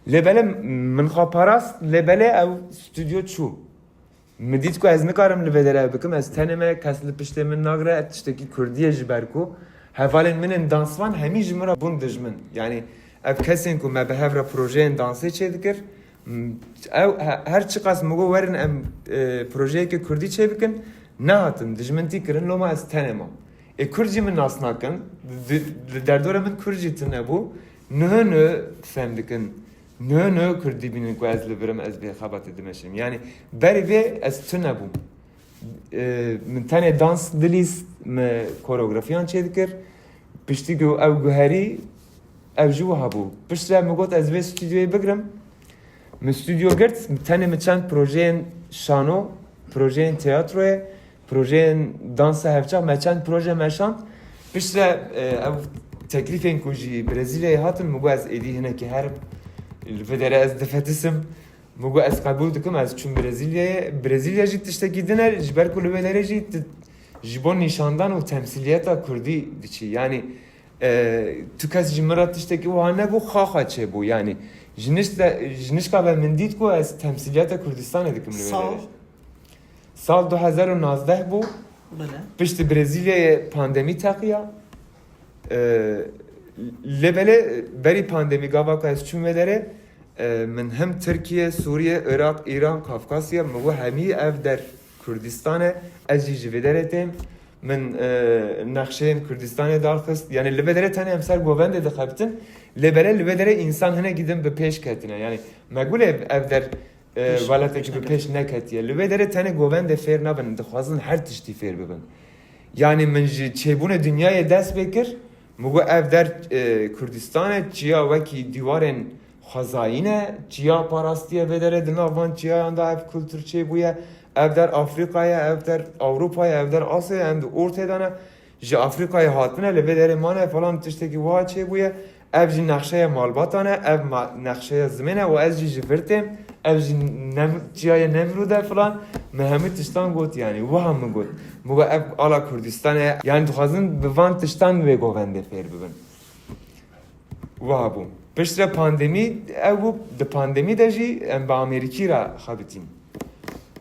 Lê belê min xwe parast, lê belê ew stûdyo çû. Min dît ku ez nikarim li vê derê bikim, ez tenê me, kes li piştê min nagire, tiştekî kurdî ye, ji ber ku hevalên min ên dansvan hemî ji min re bûn dijmin. Yanî ev kesên ku me bi hev re projeyên dansê çêdikir, m-, ew he-, her çiqas min got, "Werin em, e, projeyeke kurdî çêbikin", nehatin, dijmintî kirin, loma ez tenê mam. Ê kurd jî min nas nakin, di, di, li derdora min kurd jî tune bû, niho niho fem dikin. Niho niho kurd dibînin ku ez li vir im, ez vê xebatê dimeşim. Yanî berî vê ez tune bûm. E, min tenê dans dilîst, min koreografiyan çêdikir. Piştî ku ew guherî, ew jî wiha bû. Piştre min got, "Ez vê stûdyoyê bigirim." Min stûdyo girt, tenê min çend projeyên şano, projeyên teatroyê, projeyên dansa hevçax, me çend proje meşand. Piştre, e, ev teklîfên ku ji Brezîlyayê hatin, min got, "Ez êdî hinekî herim, li vê derê ez difetisim." Min got, "Ez qebûl dikim, ez çûm Brezîlyayê." Brezîlya jî tiştekî din e, ji ber ku li wê derê jî tu ji bo nîşandan û temsîliyeta kurdî diçî. Yanî, e, tu kes ji min re tiştekî wiha nebû, xaxa çêbû. Yanî, ji nişte-, ji nişka ve min dît ku ez temsîliyeta Kurdistanê dikim li wê derê. Sal? Sal du hezar û nazdeh bû. Belê. Piştî Brezîlyayê pandemî teqiya. E, lê belê berî pandemî gava ku ez çûm vê derê, E, min him Tirkiye, Sûriye, Iraq, Îran, Kafkasya, min got hemî ev der Kurdistan e, ez jî ji vê derê têm. Min, e, nexşeyên Kurdistanê darxist. Yani li vê derê tenê em ser govendê dixebitin. Lê belê li vê derê însan hinekî din bi pêş ketine. Yani me gulê ev der, e, Pêş, welatekî pêş bi neketiye. Pêş neketiye. Li vê derê tenê govendê fêr nabin, dixwazin her tiştî fêr bibin. Yani min ji çêbûnê dinyayê dest pê kir, min got ev der, e, Kurdistan e, çiya wekî dîwarên xwezayî ne, çiya parastiye vê derê, di nav van çiyayan de ev kultur çêbûye. Ev der Afrîka ye, ev der Ewropa ye, ev der Asya ye, em di ortê de ne. Ji Afrîkayê hatine, li vê derê mane falan tiştekî wiha çêbûye. Ev jî nexşeya malbatan e, ev ma-, nexşeya zimên e û ez jî ji vir têm, ev jî Nem-, çiyayê Nemrûd e filan. Min hemû tiştan got, yani, wiha min got. Min got, ev ala Kurdistan e, yani, dixwazin bi van tiştan wê govendê fêr bibin. Wiha bû. Piştre pandemî, ew bû, di pandemî de jî em bi Amerîkî re xebitîn.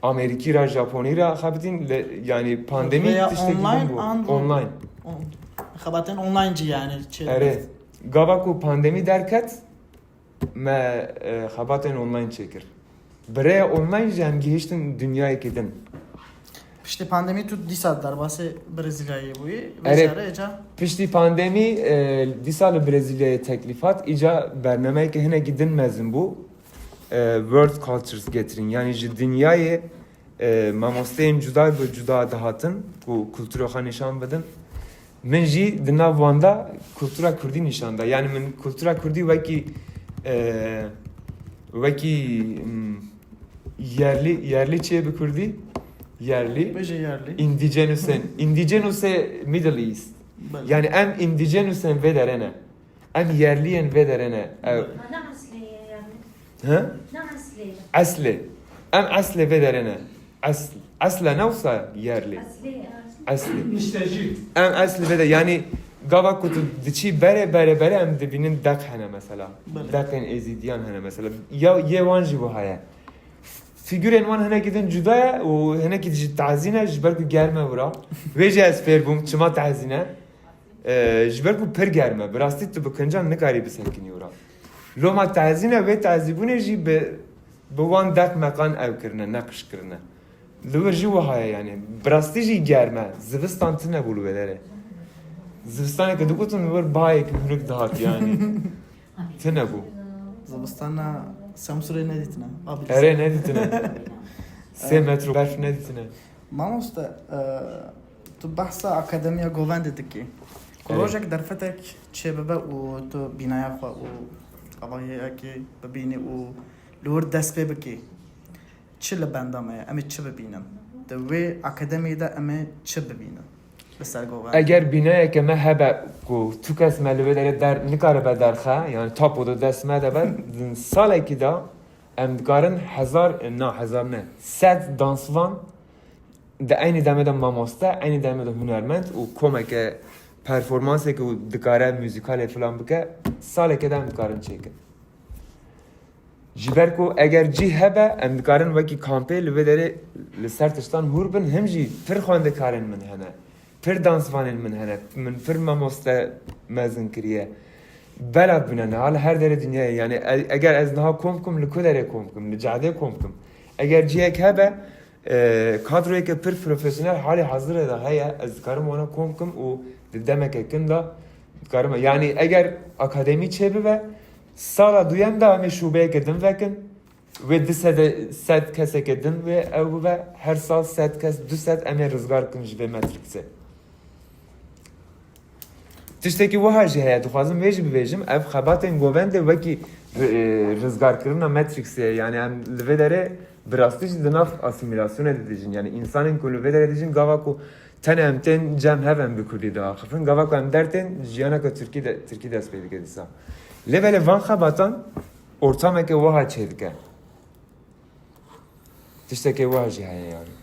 Amerîkî re, Japonî re xebitîn, le, yani, pandemî Veya tiştekî online din bû. an Online. On-, xebatên online jî yani çê Erê. Gava ku pandemî derket, me, e, xebatên online çêkir. Bi rêya online jî em gihiştin dinyayekî din. Piştî pandemî tu dîsa derbasê Brezilyayê bûyî. Erê, Vêca re êca piştî pandemî, e, dîsa li Brezilyayê teklîf hat. Îca bernameyeke hinekî din mezin bû. E, World Cultures Gathering. Yani ji dinyayê, e, mamosteyên cuda bi cuda dihatin ku kultura xwe nîşan bidin. Min jî di nav wan de kultura kurdî nîşan da. Yani min kultura kurdî wekî, e, wekî, mm, yerlî, yerlî çi ye bi kurdî? Yerlî. Bêje yerlî. Indigenous in, indigenous e Middle East. Belê. Yani em indigenous in vê derê ne. Em yerliyên vê derê ne. Ew Ha, ne eslê ye yani? He? Ne eslê ye? Eslê. Em eslê vê derê ne. Esl. Esle ne wisa yerlî. Eslê ye. Eslê. Niştecî. Em eslê vê de, yani gava ku tu diçî berê, berê, berê em dibînin deq hene mesela. Belê. Deqên êzîdiyan hene mesela. Ya, yê wan jî wiha ye. Fîgurên wan hinekî din cuda ye û hinekî jî tazî ne, ji ber ku germ e wira. Wê jî ez fêr bûm, çima tazî ne? E, ji ber ku pir germ e, bi rastî tu bi kincan nikarî bisekinî wira. Loma tazî ne, wê tazîbûnê jî bi, bi wan deq meqan ew kirine, neqş kirine. Li wir jî wiha ye yani. Bi rastî jî germ e. Zivistan tune bû li wê derê. Zivistaneke digotin li wir bayek hûnik dihat yani. Tune bû. Zivistana Semsûrê nedîtine. Abi Erê nedîtine. Sê metro berf nedîtine. Mamoste, e, tu behsa akademiya govendê dikî. Ku Erê. Rojek derfetek çêbibe û tu bînaya xwe û avahiyekê bibînî û li wir dest pê bikî. Çi li benda me ye? Em ê çi bibînin? Di wê akademiyê de em ê çi bibînin? Li ser govendê. Eger bînayeke me hebe ku tu kes me li wê derê der-, nikaribe derxe, yani tapo di dest me de be, di salekî de em dikarin hezar, na hezar ne, sed dansvan di eynî demê de mamoste, eynî demê de hunermend û komeke performanseke û dikare muzîkalê filan bike, saleke de em dikarin çêkin. Ji ber ku eger cî hebe, em dikarin wekî kampê li vê derê li ser tiştan hûr bin, him jî pir xwendekarên min hene, pir dansvanên min hene, min pir mamoste mezin kiriye. Bela bûne niha li her derê dinyayê. Yani e-, eger ez niha kom bikim, li ku derê kom bikim? Li cadê kom bikim? Eger cihek hebe, e, kadroyeke pir profesyonel halê hazirê de heye, ez dikarim wana kom bikim û di demeke kin de dikarim. Yani eger akademî çêbibe, sala duyem de em ê şûbeyeke din vekin. Wê du sed, sed keseke din wê ew bibe. Her sal sed kes, du sed em ê rizgar bikin ji vê Matrixê. Tiştekî wiha jî heye, dixwazim vê jî bibêjim, ev xebatên govendê wekî ri-, e, rizgarkirina Matrixê ye. Yani em li vê derê bi rastî jî di nav asîmîlasyonê de dijîn. Yani însanên ku li vê derê dijîn, gava ku tenê em tên cem hev em bi kurdî diaxifin, gava ku em dertên jiyaneke tirkî de, tirkî dest pê dike dîsa. Lê belê van xebatan ortameke wiha çêdike. Tiştekê wiha jî heye yani.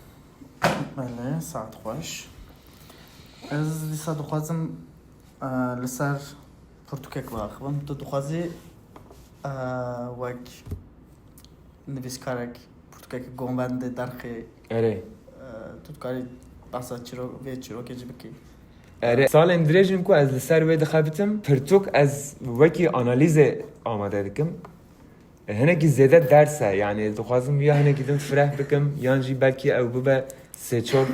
Belê, saet xweş. Ez dîsa dixwazim, e, li ser pirtûkek biaxivim. Tu dixwazî, e, wek nivîskarek pirtûkek govendê derxî? Erê. E, tu dikarî behsa çîro-, vê çîrokê jî bikî? Erê. Salên dirêj in ku ez li ser wê dixebitim. Pirtûk ez wekî analîzê amade dikim. Hinekî zêde ders e, yanî dixwazim ya hinekî din fireh bikim, yan jî belkî ew bibe sê çar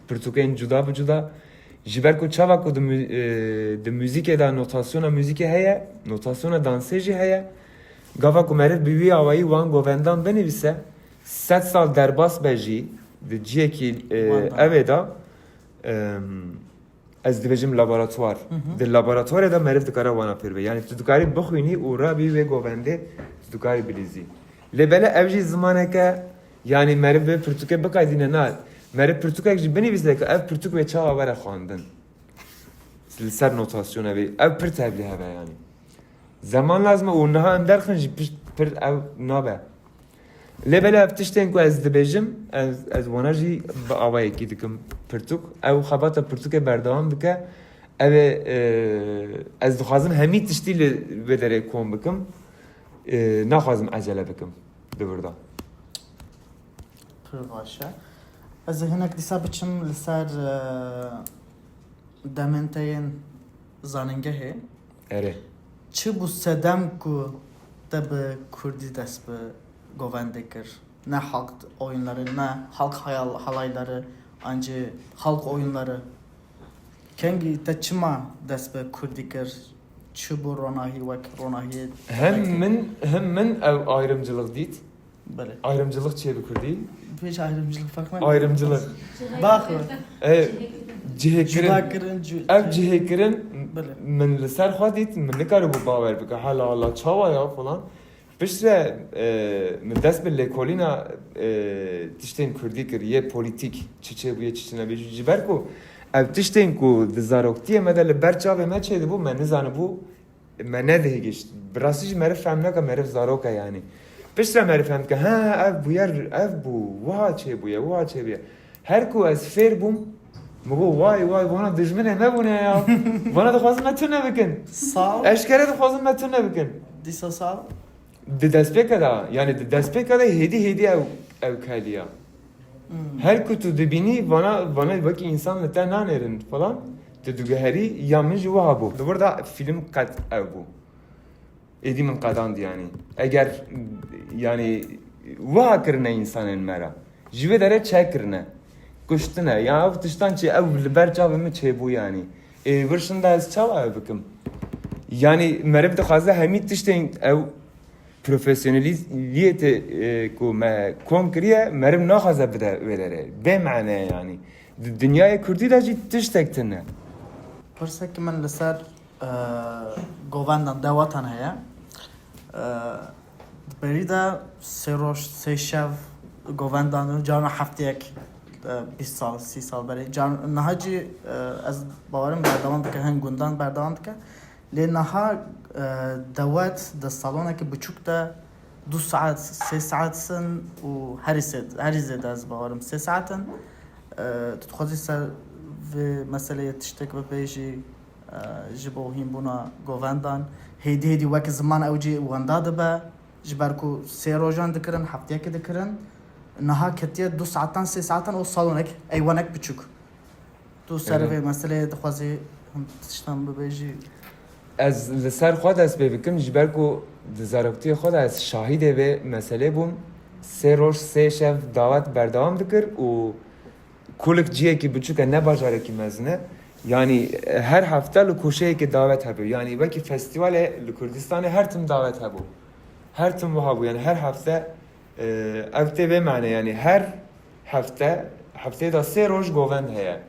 pirtûkên cuda bi cuda. Ji ber ku çawa ku di mü-, e, di muzîkê de notasyona muzîkê heye, notasyona dansê jî heye. Gava ku meriv bi wî awayî wan govendan binivîse, sed sal derbas be jî, di ciyekî, e, Wan da. Ev ê de, em, ez dibêjim laboratuwar. Hı hı. Di laboratuwarê de meriv dikare wana pêr be. Yanî tu dikarî bixwînî û rabî wê govendê, tu dikarî bilîzî. Lê bele ev jî zimaneke, yanî meriv vê pirtûkê biqedîne, na. Meriv pirtûkek jî binivîse ku ev pirtûk wê çawa were xwendin. Li ser notasyona vê. Ev pir tevlî hebe yanî. Zeman lazim e û niha em derxin jî pişt pir ew nabe. Lê belê ev tiştên ku ez dibêjim, ez, ez wana jî bi awayekî dikim pirtûk. Ew xebata pirtûkê berdewam dike. Ew ê, e, ez dixwazim hemî tiştî li vê derê kom bikim. E, naxwazim ecele bikim di vir de. Pir baş e. Ez ê hinek dîsa biçim li ser, e, demên te yên zanîngehê. Erê. Çi bû sedem ku te bi kurdî dest bi govendê kir? Ne halk oyunları, ne halk hayal-, halayları, ancî halk oyunları. Kengî te çima dest bi kurdî kir? Çi bû ronahî wek ronahiyê? Hem min, hem min ew ayrımcılık dît. Belê. Ayrımcılık çi ye bi kurdî? Pêş ayrımcılık fark mı? Ayrımcılık. Bak. E, cihêkirin. Cuda kirin, cu-, Ev cihêkirin Belê. Min li ser xwe dît, min nikaribû bawer bike. Hala hala çawa ya falan. Piştre, e, min dest bi lêkolîna, e, tiştên kurdî kir, yê polîtîk, çi çêbûye, çi çi nebûye. Ji ber ku ev tiştên ku di zaroktiyê me de li ber çavê me çêdibû, me nizanibû, me nedihêgişt. Bi rastî jî meriv fehm nake, meriv zarok e yanî. Piştre meriv fehm dike, ha, ev bûyer, ev bû, wiha çêbûye, wiha çêbûye. Her ku ez fêr bûm, min got, way, way, vana dijminê me bûne ya. Vana dixwazin me tune bikin. Sal? Eşkere dixwazin me tune bikin. Dîsa sal? Di destpêke de, yanî di destpêke de hêdî hêdî ew, ew keliya. Hmm. Her ku tu dibînî, vana, vana wekî însan li te nanêrin falan, tu diguherî ya min jî wiha bû. Di wir de fîlm qet ew bû. Êdî min qedand yanî. Eger, yanî, wiha kirine însanên me re. Ji vê derê çek kirine. Kuştine. Ya ev tiştan çi ew li ber çavê min çêbû yanî. Ê, vir şinda ez çawa ew bikim? Yanî meriv dixwaze hemî tiştên ew profesyonelîziyê te, e, ku me kom kiriye, meriv naxwaze bide wê derê. Bê mane yanî. Di dinyayê kurdî de jî tiştek tune. Pirsek min li ser, e, govendan, dawetan heye. E, di berî de sê roj, sê şev govendan, carna hefteyek, e, bîst sal, sî sal berê. Car-, niha jî, e, ez bawerim berdewam dike, hin gundan berdewam dike. Lê niha, e, dewet di salonekî biçûk de du saet, sê saet in û herî sê-, herî zêde ez bawerim sê saet in. E, tu dixwazî ser vê meseleyê tiştek bibêjî, e, ji bo hînbûna govendan? Hêdî hêdî wek ziman ew jî wenda dibe, ji ber ku sê rojan dikirin, hefteyekê dikirin, niha ketiye du saetan, sê saetan û salonek, eywanek biçûk. Tu ser Evet. vê meseleyê dixwazî him tiştan bibêjî? Ez li ser xwe dest pê bikim, ji ber ku di zaroktiyê xwe de ez şahidê vê meselê bûm. Sê roj, sê şev dawet berdewam dikir û kulik ciyekî biçûk e, ne bajarekî mezin e. Yanî, e, her hefte li koşeyekê dawet hebû. Yanî wekî festîvalê li Kurdistanê her tim dawet hebû. Her tim wiha bû. Yanî her hefte, e, ev tê vê mane. Yanî her hefte, hefteyê de sê roj govend heye.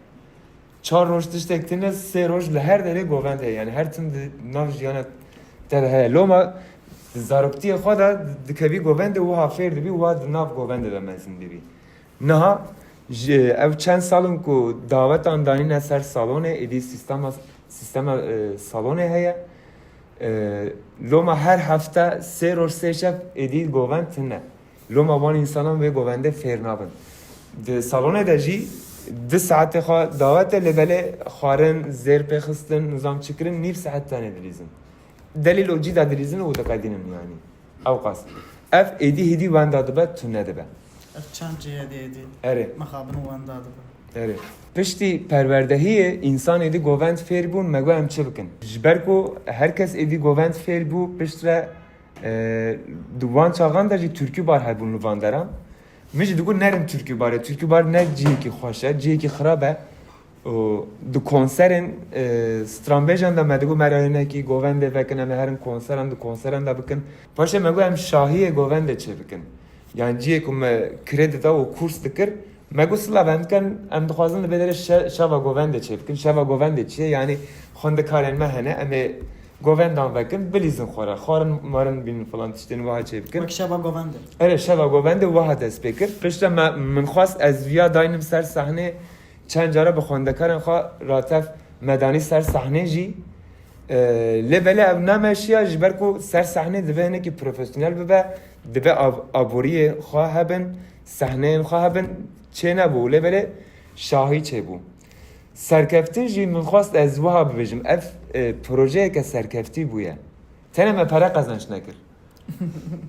Çar roj tiştek tune, sê roj li her derê govend heye. Yanî her tim di nav jiyana te de heye. Loma di zaroktiyê xwe de dikevî govendê, wiha fêr dibî, wiha di nav govendê de mezin dibî. Niha ji ev çend sal in ku dawetan danîne ser salonê, êdî sîstema, sîstema, e, salonê heye. E, loma her hefte sê roj sê şev êdî govend tune. Loma wan însanan vê govendê fêr nabin. Di salonê de jî du saetê xwe dawet e, lê belê xwarin, zêr pêxistin, nizam çi kirin, nîv saet tenê dilîzin. Delîl û cî de dilîzin û diqedînin yanî. Ewqas. Ev êdî hêdî wenda dibe, tune dibe. Ev çend cihê êdî êdî Erê. mixabin û wenda dibe. Erê. Piştî perwerdehiyê însan êdî govend fêr bûn, me got em çi bikin? Ji ber ku her kes êdî govend fêr bû, piştre E, di wan çaxan de jî türkü bar hebûn li van deran. Min jî digot nerin türkü barê. Türkü bar ne cihekî xweş e, cihekî xirab e. Û di konserên, e, stranbêjan de me digot me re hinekî govendê vekin, em ê herin konseran, di konseran de bikin. Paşê me got em şahiyê govendê çê bikin. Yani cihê ku me kredi da û kurs dikir, me got silav em dikin, em dixwazin li bê derê şe-, şeva govendê çê bikin. Şeva govendê çi ye? Yani xwendekarên me hene, em ê govendan vekin, bilîzin xwe re. Xwarin marin bînin filan tiştên wiha çê bikin. Wek şeva govendê. Erê, şeva govendê wiha dest pê kir. Piştre me, min xwest ez viya daynim ser sahnê, çend cara bi xwendekarên xwe ratev me danî ser sahnê jî. E, lê belê ev nameşiya ji ber ku ser sahnê divê hinekî profesyonel bibe, divê ab-, aboriyê xwe hebin, sahneyên xwe hebin, çê nebû. Lê belê şahî çêbû. Serkeftin jî min xwest ez wiha bibêjim, ev, e, projeyeke serkeftî bûye. Tenê me pere qezenç nekir.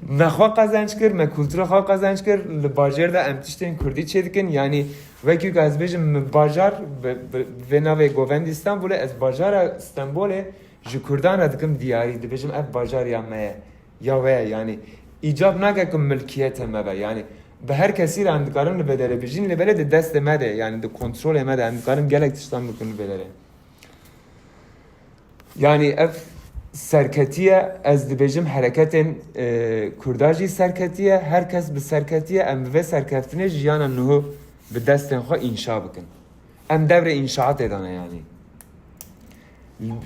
Me xwe qezenç kir, me kultura xwe qezenç kir. Li bajêr de em tiştên kurdî çêdikin. Yanî wekî ku ez bêjim, min bajar bi, bi vê navê Govendî Stenbolê, ez bajara Stenbolê ji kurdan re dikim diyarî. Dibêjim ev bajar ya me ye, ya we ye. Yanî îcab nake ku milkiyete me be. Yanî bi her kesî re em dikarin li bê derê bijîn, lê belê di destê me de, yanî di kontrolê me de em dikarin gelek tiştan bikin li bê derê. Yani ev serketiye, ez dibêjim hereketên, e, Kurda jî serketiye, her kes bi serketiye, em bi vê serkeftinê jiyana niho bi destên xwe înşa bikin. Em devrê înşaatê de ne yani.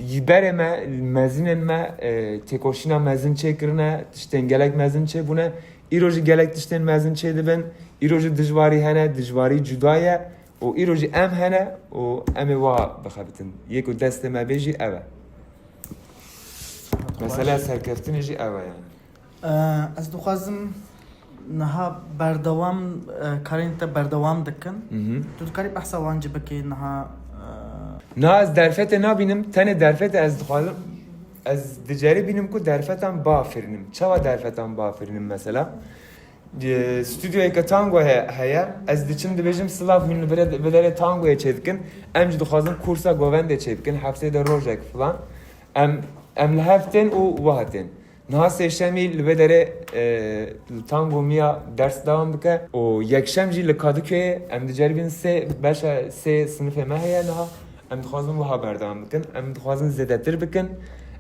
Ji berê me, mezinên me, e, têkoşîna mezin çêkirine, tiştên gelek mezin çêbûne, îro jî gelek tiştên mezin çêdibin, îro jî dijwarî hene, dijwarî cuda ye. Û îro jî em hene û em ê wiha bixebitin. Yê ku destê me bê jî ev e. Mesela serkeftinê jî ev e yani. Ee, ez dixwazim niha berdewam, e, karên te berdewam dikin. Hı hı. Tu dikarî behsa wan jî bikî niha, e, Na ez derfetê nabînim, tenê derfetê ez dixwazim. Ez diceribînim ku derfetan bafirinim. Çawa derfetan bafirinim mesela? E, stûdyoyeke tango he-, heye. Ez diçim dibêjim, silav, hûn li vire-, vê derê tangoyê çêdikin. Em jî dixwazin kursa govendê çêbikin. Hefteyê de rojek filan. Em, em li hev tên û wiha tên. Niha sêşemî li vê derê, e, li Tango Mia ders dewam dike. Û yekşem jî li Kadıköyê em diceribîn sê beşa, sê sinifê me heye niha. Em dixwazin wiha berdewam bikin. Em dixwazin zêdetir bikin.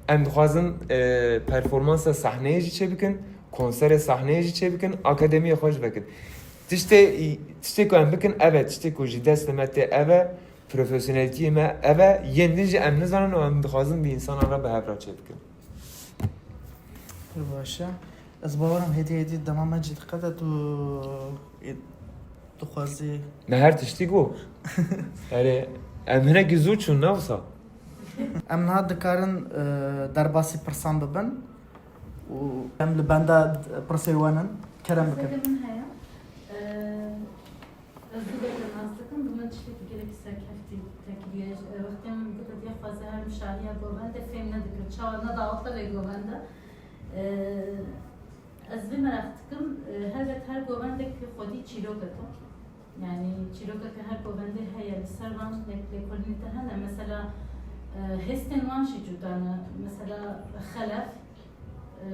Em dixwazin, e, performansa sahneyê jî çêbikin. Konserê sahneyê jî çêbikin, akademiyê xwe jî vekin. Tiştê, tiştê ku em bikin ev e, tiştê ku ji destê me tê ev e, profesyoneltiyê me ev e, yên din jî em nizanin û em dixwazin bi însanan re bi hev re çêbikin. Pir baş e. Ez bawerim hêdî hêdî dema me jî diqede tu, e, dixwazî. Me her tiştî got. Erê, em hinekî zû çûn, ne wisa? Em niha dikarin, e, derbasî pirsan bibin. û em li benda pirsê we nin. Kerem bikin. Pirseke min heye. Eee, ez du bêtir nas dikim, bi min tiştekî gelekî serkeftî tekiriye. Eee, wextê min gote, dê xwaze herim şahiya govendê, fêm nedikim. Çawa ne daweta lê govende. Eee, ez vê meraq dikim, eee, helbet her govendek xwedî çîrokek e. Yani çîrokeke her govendê heye, li ser van lêkolînê te hene. Mesela, eee, hêstên wan jî cuda ne. Mesela xelef, e,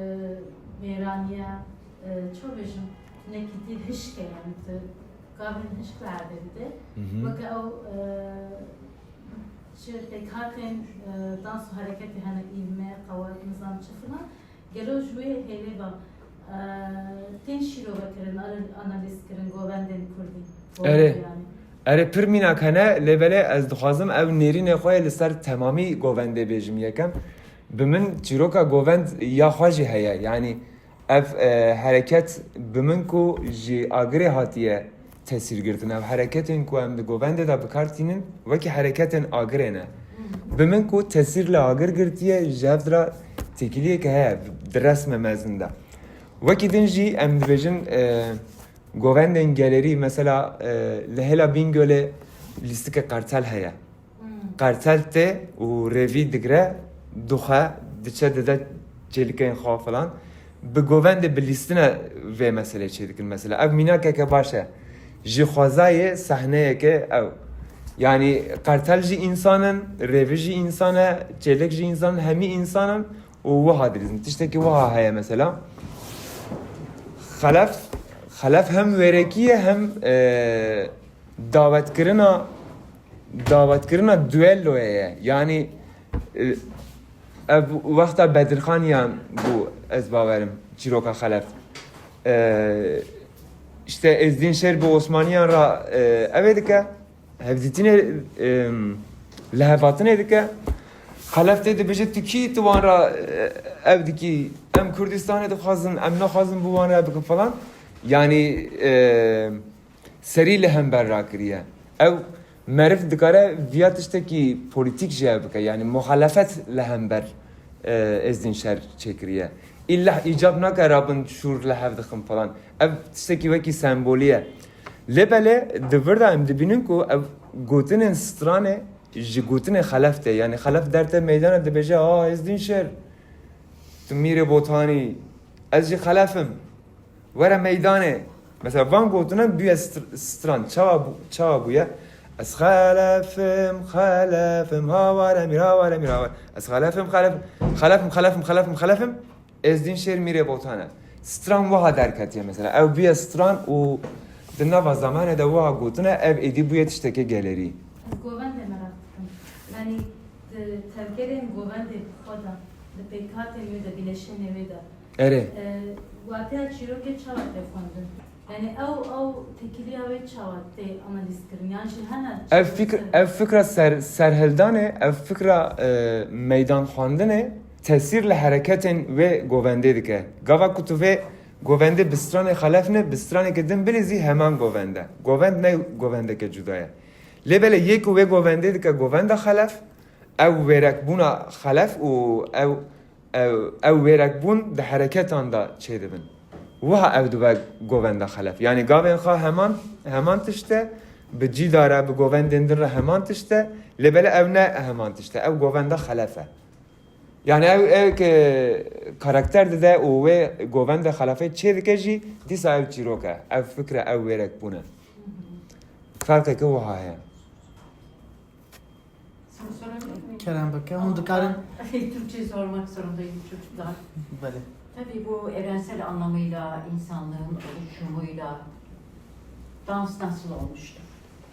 mêraniye, e, çawa bêjim, hinekî dî hişk e, yani tu gavên hişk li erdê didê. Hı hı. Weke ew, e, çi pêkhatên, e, dans û hereketê hene, îvme, qewet, nizam çi filan. Gelo ji wê hêlê ve, e, tên şîrove kirin, anal-, analîz kirin govendên kurdî. Erê. Yani. Erê, pir mînak hene, lê belê ez dixwazim ew nêrînê xwe yê li ser temamî govendê bêjim yekem. Bi min çîroka govend ya xwe jî heye. Yanî ev, e, hereket bi min ku ji Agirê hatiye tesîr girtin. Ev hereketên ku em di govendê de bi kar tînin, wekî hereketên Agirê ne. Bi min ku tesîr li Agir girtiye, ji hev re têkiliyeke heye di resme mezin de. Wekî din jî em dibêjin, e, govendên gelerî, mesela, e, li hêla Bîngolê lîstikê Qertel heye. Qertel tê û rêvî digre, dixwe, diçe dide çêlikên xwe filan. Bi govendê bi lîstine vê meselê çêdikin mesela. Ev mînakeke baş e. Ji xwezayê sahneyeke ew. Yanî Qertel jî însan in, rêvî jî însan e, çêlik jî însan in, hemî însan in. û wiha dilîzin. Tiştekî wiha heye mesela. Xelef, xelef hem wêrekî ye hem, e, dawetkirina, dawetkirina duelloyê ye. Yanî, e, ev wexta Bedirxaniyan bû, ez bawerim, çîroka xelef. E, işte Êzdîn Şêr bi Osmaniyan re, e, ev ê dike. Hevdîtinê, em, lihevatinê dike. Xelef tê dibêje, tu kî, tu wan re, e, ev dikî, em Kurdistanê dixwazin, em naxwazin bi wan re bikin falan. Yanî, e, serî li hember rakiriye. Ew meriv dikare viya tiştekî polîtîk jî ev bike. Yanî muxalefet li hember, e, Êzdîn Şêr çêkiriye. Îlla îcab nake rabin şûr li hev dixin falan. Ev tiştekî wekî sembolî ye. Lê belê di vir de em dibînin ku ev gotinên stranê ji gotinên xelef tê. Yanî xelef derte meydana dibêje, "A, Êzdîn Şêr, tu mîrê Botanî, ez jî xelef im. Were meydanê." Mesela van gotinan bûye str-, stran. Çawa bû-, çawa bûye? Ez xelef im, xelef im, ha were mîr, ha were mîr, ha were. Ez xelef im, xelef, xelef im, xelef im, xelef im, xelef im. Êzdîn Şêr mîrê Botan e. Stran wiha derketiye mesela. Ew bûye stran û di nava zamanê de wiha gotine, ev êdî bûye tiştekê gelerî. Ez govendê merak dikim. Yanî di tevgerên govendê bi xwe de, di pêkhatên wê de, bîleşenê wê de, Erê. e, wateya çîrokê çawa tê xwendin? Yanî ew, ew têkiliya wê çawa tê analîz kirin? Yan jî hene Ev çîrokê fikr-, ev fikra ser-, serhildanê, ev fikra, e, meydan xwendinê tesîr li hereketên wê govendê dike. Gava ku tu vê govendê bi stranê xelef ne, bi straneke din bilîzî heman govend e. Govend ne govendeke cuda ye. Lê belê yê ku wê govendê dike govenda xelef, ew wêrekbûna xelef û ew Ew, ew wêrekbûn di hereketan de çêdibin. Wiha ew dibe govenda xelef. Yanî gavên xwe heman, heman tişt e, bi cî de re, bi govendên din re heman tişt e, lê belê ew ne heman tişt e, ew govenda xelef e. Yanî ew, ew ke karakter dide û wê govenda xelefê çêdike jî, dîsa ew çîrok e, ew fikr e, ew wêrekbûn e. Ferqeke wiha heye. Soru sorabilir miyim? Kerem bike, hûn dikarin. Türkçe sormak zorundayım çocuklar. Belê. Tabii bu evrensel anlamıyla insanlığın oluşumuyla dans nasıl olmuştur?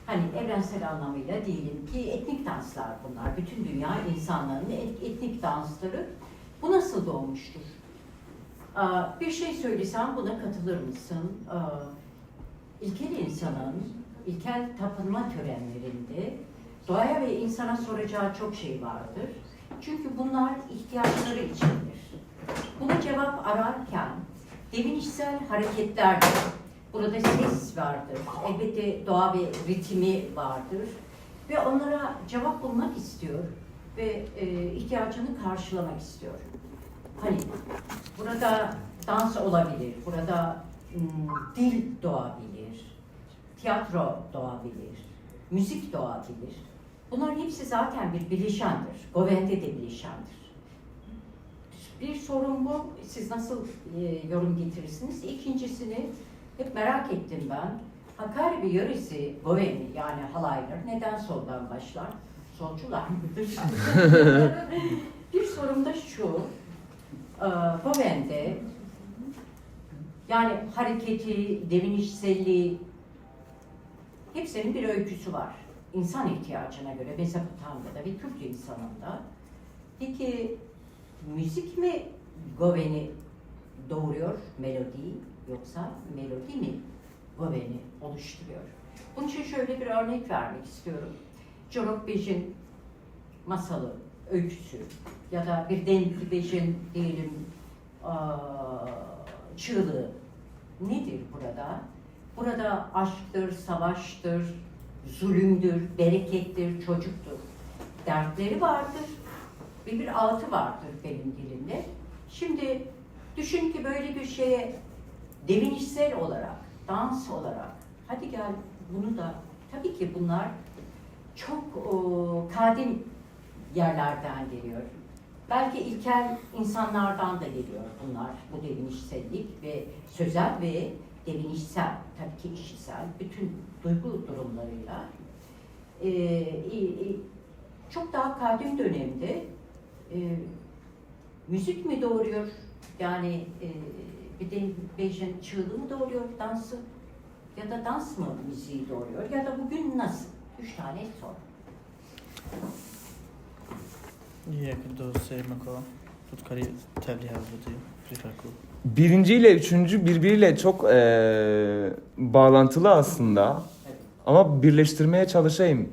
Hani evrensel anlamıyla diyelim ki etnik danslar bunlar. Bütün dünya insanların et-, etnik dansları. Bu nasıl doğmuştur? Aa, bir şey söylesem buna katılır mısın? Aa, İlkel insanın, ilkel tapınma törenlerinde doğaya ve insana soracağı çok şey vardır. Çünkü bunlar ihtiyaçları içindir. Buna cevap ararken devinişsel hareketlerdir. Burada ses vardır. Elbette doğa ve ritmi vardır. Ve onlara cevap bulmak istiyor ve, e, ihtiyacını karşılamak istiyor. Hani burada dans olabilir, burada, m, dil doğabilir, tiyatro doğabilir, müzik doğabilir. Bunların hepsi zaten bir bileşendir. Govende de bileşendir. Bir sorun bu. Siz nasıl, e, yorum getirirsiniz? İkincisini hep merak ettim ben. Hakkari yöresi Goveni, yani halaylar, neden soldan başlar? Solcular mıdır? Bir sorum da şu. E, Govende, yani hareketi, devinişselliği, hepsinin bir öyküsü var. İnsan ihtiyacına göre Mezopotamya'da ve Türk insanında. Peki müzik mi Goveni doğuruyor, melodi, yoksa melodi mi Goveni oluşturuyor? Bunun için şöyle bir örnek vermek istiyorum. Corok Bej'in masalı, öyküsü ya da bir Denkli Bej'in diyelim, aa, çığlığı nedir burada? Burada aşktır, savaştır, zulümdür, berekettir, çocuktur. Dertleri vardır ve bir ağıtı vardır benim dilimde. Şimdi düşün ki böyle bir şeye devinişsel olarak, dans olarak, hadi gel bunu da, tabii ki bunlar çok, o, kadim yerlerden geliyor. Belki ilkel insanlardan da geliyor bunlar, bu devinişsellik ve sözel ve devinişsel, tabii ki işitsel, bütün duygu durumlarıyla. Ee, e, e, çok daha kadim dönemde, e, Müzik mi doğuruyor? Yani e, bir de bêjin çığlığı mı doğuruyor dansı? Ya da dans mı müziği doğuruyor? Ya da bugün nasıl? Üç tane soru. Yek, du, sê, miko. Tu dikarî tevlî hev bidî. Prîferku. Birinci ile üçüncü birbiriyle çok eee, bağlantılı aslında. Ama birleştirmeye çalışayım.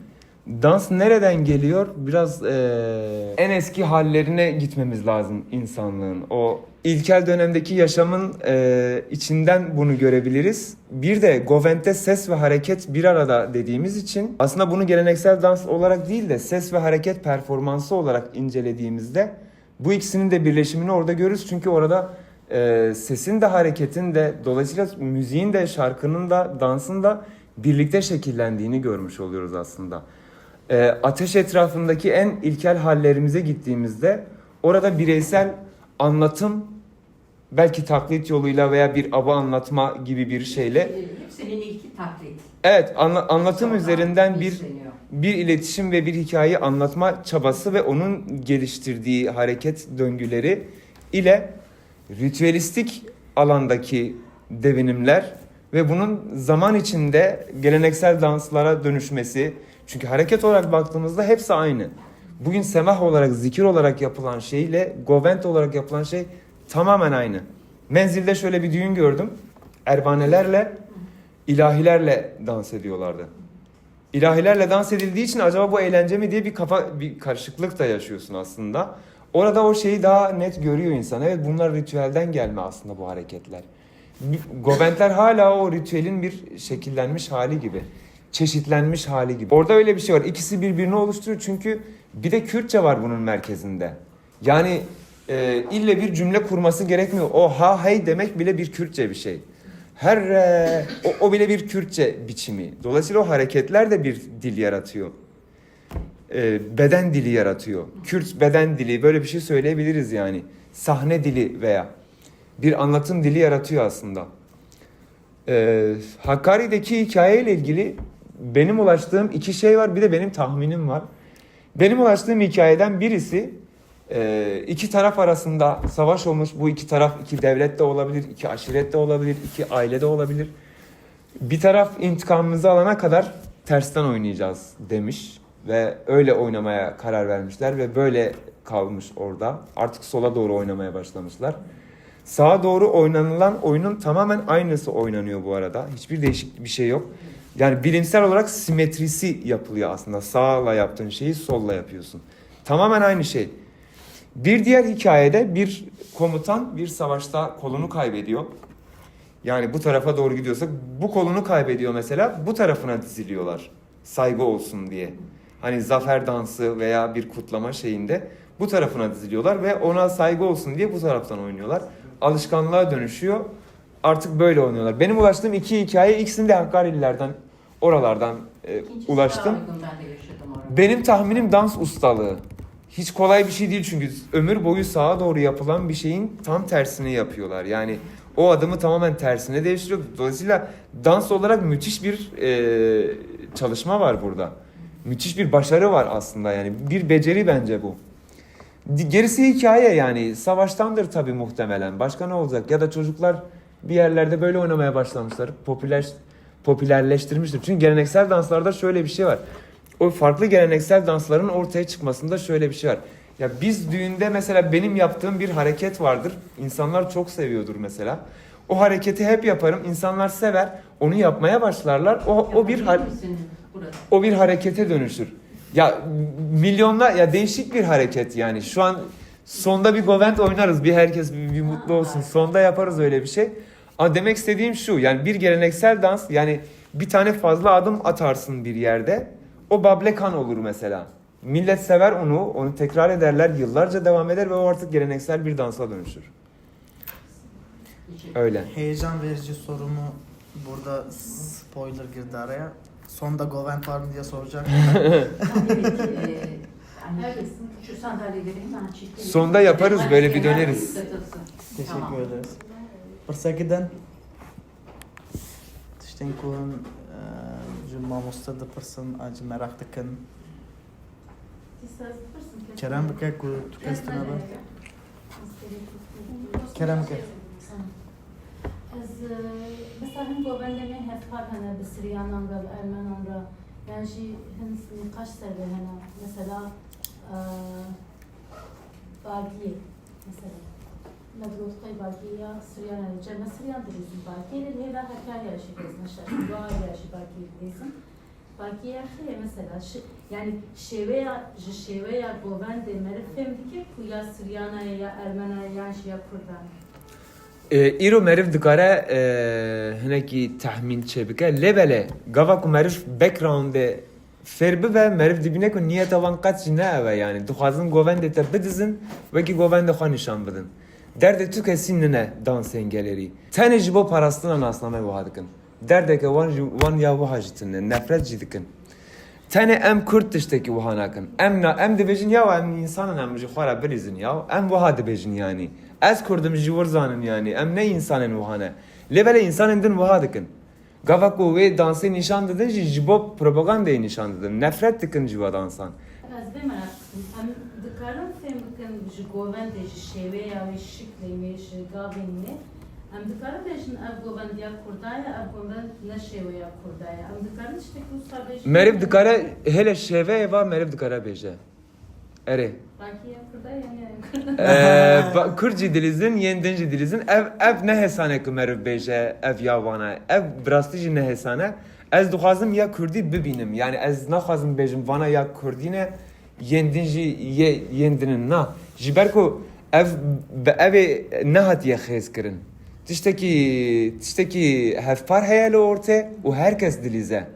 Dans nereden geliyor? Biraz eee, en eski hallerine gitmemiz lazım insanlığın. O ilkel dönemdeki yaşamın eee, içinden bunu görebiliriz. Bir de Govent'te ses ve hareket bir arada dediğimiz için aslında bunu geleneksel dans olarak değil de ses ve hareket performansı olarak incelediğimizde bu ikisinin de birleşimini orada görürüz. Çünkü orada e, sesin de hareketin de, dolayısıyla müziğin de, şarkının da, dansın da birlikte şekillendiğini görmüş oluyoruz aslında. E, ateş etrafındaki en ilkel hallerimize gittiğimizde orada bireysel anlatım, belki taklit yoluyla veya bir aba anlatma gibi bir şeyle Hepsinin ilki taklit. Evet, anla- anlatım Sonra üzerinden bir izleniyor. bir iletişim ve bir hikayeyi anlatma çabası ve onun geliştirdiği hareket döngüleri ile ritüelistik alandaki devinimler ve bunun zaman içinde geleneksel danslara dönüşmesi. Çünkü hareket olarak baktığımızda hepsi aynı. Bugün semah olarak, zikir olarak yapılan şeyle govent olarak yapılan şey tamamen aynı. Menzil'de şöyle bir düğün gördüm. Erbanelerle ilahilerle dans ediyorlardı. İlahilerle dans edildiği için acaba bu eğlence mi diye bir kafa, bir karışıklık da yaşıyorsun aslında. Orada o şeyi daha net görüyor insan. Evet, bunlar ritüelden gelme aslında bu hareketler. Goventler hala o ritüelin bir şekillenmiş hali gibi, çeşitlenmiş hali gibi. Orada öyle bir şey var. İkisi birbirini oluşturuyor çünkü bir de Kürtçe var bunun merkezinde. Yani e, ille bir cümle kurması gerekmiyor. O ha hey demek bile bir Kürtçe bir şey. Her e, o, o bile bir Kürtçe biçimi. Dolayısıyla o hareketler de bir dil yaratıyor. E, beden dili yaratıyor. Kürt beden dili, böyle bir şey söyleyebiliriz yani. Sahne dili veya bir anlatım dili yaratıyor aslında. E, Hakkari'deki hikayeyle ilgili benim ulaştığım iki şey var, bir de benim tahminim var. Benim ulaştığım hikayeden birisi e, iki taraf arasında savaş olmuş. Bu iki taraf, iki devlet de olabilir, iki aşiret de olabilir, iki aile de olabilir. Bir taraf intikamımızı alana kadar tersten oynayacağız demiş ve öyle oynamaya karar vermişler ve böyle kalmış orada. Artık sola doğru oynamaya başlamışlar. Sağa doğru oynanılan oyunun tamamen aynısı oynanıyor bu arada. Hiçbir değişik bir şey yok. Yani bilimsel olarak simetrisi yapılıyor aslında. Sağla yaptığın şeyi solla yapıyorsun. Tamamen aynı şey. Bir diğer hikayede bir komutan bir savaşta kolunu kaybediyor. Yani bu tarafa doğru gidiyorsak bu kolunu kaybediyor mesela, bu tarafına diziliyorlar. Saygı olsun diye. Hani zafer dansı veya bir kutlama şeyinde bu tarafına diziliyorlar ve ona saygı olsun diye bu taraftan oynuyorlar. Alışkanlığa dönüşüyor. Artık böyle oynuyorlar. Benim ulaştığım iki hikaye, ikisini de Hakkari'lilerden, oralardan e, İkincisi ulaştım. Daha uygun, ben de yaşadım orada. Benim tahminim dans ustalığı. Hiç kolay bir şey değil çünkü ömür boyu sağa doğru yapılan bir şeyin tam tersini yapıyorlar. Yani o adımı tamamen tersine değiştiriyor. Dolayısıyla dans olarak müthiş bir e, çalışma var burada. Müthiş bir başarı var aslında yani. Bir beceri bence bu. Di- Gerisi hikaye yani. Savaştandır tabii muhtemelen. Başka ne olacak? Ya da çocuklar bir yerlerde böyle oynamaya başlamışlar. Popüler popülerleştirmiştir. Çünkü geleneksel danslarda şöyle bir şey var. O farklı geleneksel dansların ortaya çıkmasında şöyle bir şey var. Ya biz düğünde mesela benim yaptığım bir hareket vardır. İnsanlar çok seviyordur mesela. O hareketi hep yaparım. İnsanlar sever. Onu yapmaya başlarlar. O, o bir har- Misin burada? O bir harekete dönüşür. Ya milyonlar, ya değişik bir hareket yani. Şu an sonda bir govent oynarız. Bir herkes bir, bir mutlu olsun. Sonda yaparız öyle bir şey. Ama demek istediğim şu. Yani bir geleneksel dans, yani bir tane fazla adım atarsın bir yerde. O bablekan olur mesela. Millet sever onu. Onu tekrar ederler. Yıllarca devam eder ve o artık geleneksel bir dansa dönüşür. Öyle. Heyecan verici sorumu burada spoiler girdi araya. Sonda govent var mı diye soracak. Tabii ki, e, yani şu sandalyeleri hemen çekelim. Sonda yaparız, böyle bir döneriz. Katılsın. Teşekkür Tamam. Ederiz. Pirsekî din. Tiştên ku hûn e, ji mamoste dipirsin, an jî meraq dikin. Kerem bike ku tu kes tune be. Kerem ke. Ez, e, mesela hin govendê me hevpar hene bi Siryanan re, bi Ermenan re, yan jî hin nîqaş ser ve hene. Mesela, e, Bagiyê, mesela. Me digot qey Bagiyê ya Siryan e, cem me Siryan dilîzin Bagiyê, lê hêda hekariya jî dilîzin, şaş, duariya jî Bagiyê dilîzin. Bakiye xê mesela şi, yani şêweya, ji şêweya govendê meriv fêm dike ku ya Siryana ye, ya Ermena ye, yan jî ya Kurdan. E, îro meriv dikare e, hinekî tehmîn çêbike. Lê belê gava ku meriv backgroundê fêr bibe, meriv dibîne ku niyeta wan qet jî ne ev e, yani dixwazin govendê te bidizin, wekî govendê xwe nîşan bidin. Derdê tu kesî nine dansên gelerî. Tenê ji bo parastina nasnameyê wiha dikin. Derdeke wan jî, wan ya wiha jî tune, nefret jî dikin. Tenê em Kurd tiştekî wiha nakin. Em na, em dibêjin ya em însan in, em ji xwe re bilîzin ya. Em wiha dibêjin yanî. Ez Kurd im, ji wir zanim yanî. Em ne însanên wiha ne. Lê belê însanên din wiha dikin. Gava ku wê dansê nîşan didin jî ji bo propagandayê nîşan didin. Nefret dikin ji we dansan. Ez vê merak dikim. Em dikarin fêm bikin ji govendê, ji şêweya wê, şiklê wê, ji gavên wê. Em dikarin bêjin ev govend ya Kurda ye, ev govend ne şêweya Kurda ye. Em dikarin tiştekî wisa bêjin. Meriv dikare hêle şêveyê va meriv dikare bêje. Erê. Bakiye Kurda ye, ne? Ee, ba- Kurd jî dilîzin, yên din jî dilîzin. Ev, ev ne hêsan e ku meriv bêje, ev ya wana. Ev bi rastî jî ne hêsan e. Ez dixwazim ya Kurdî bibînim. Yani ez naxwazim bêjim vana ya Kurdî ne, yên din jî yê, yên din in. Na. Ji ber ku ev bi evê nehatiye xêz kirin. Tiştekî, tiştekî hevpar heye li ortê û her kes dilîze.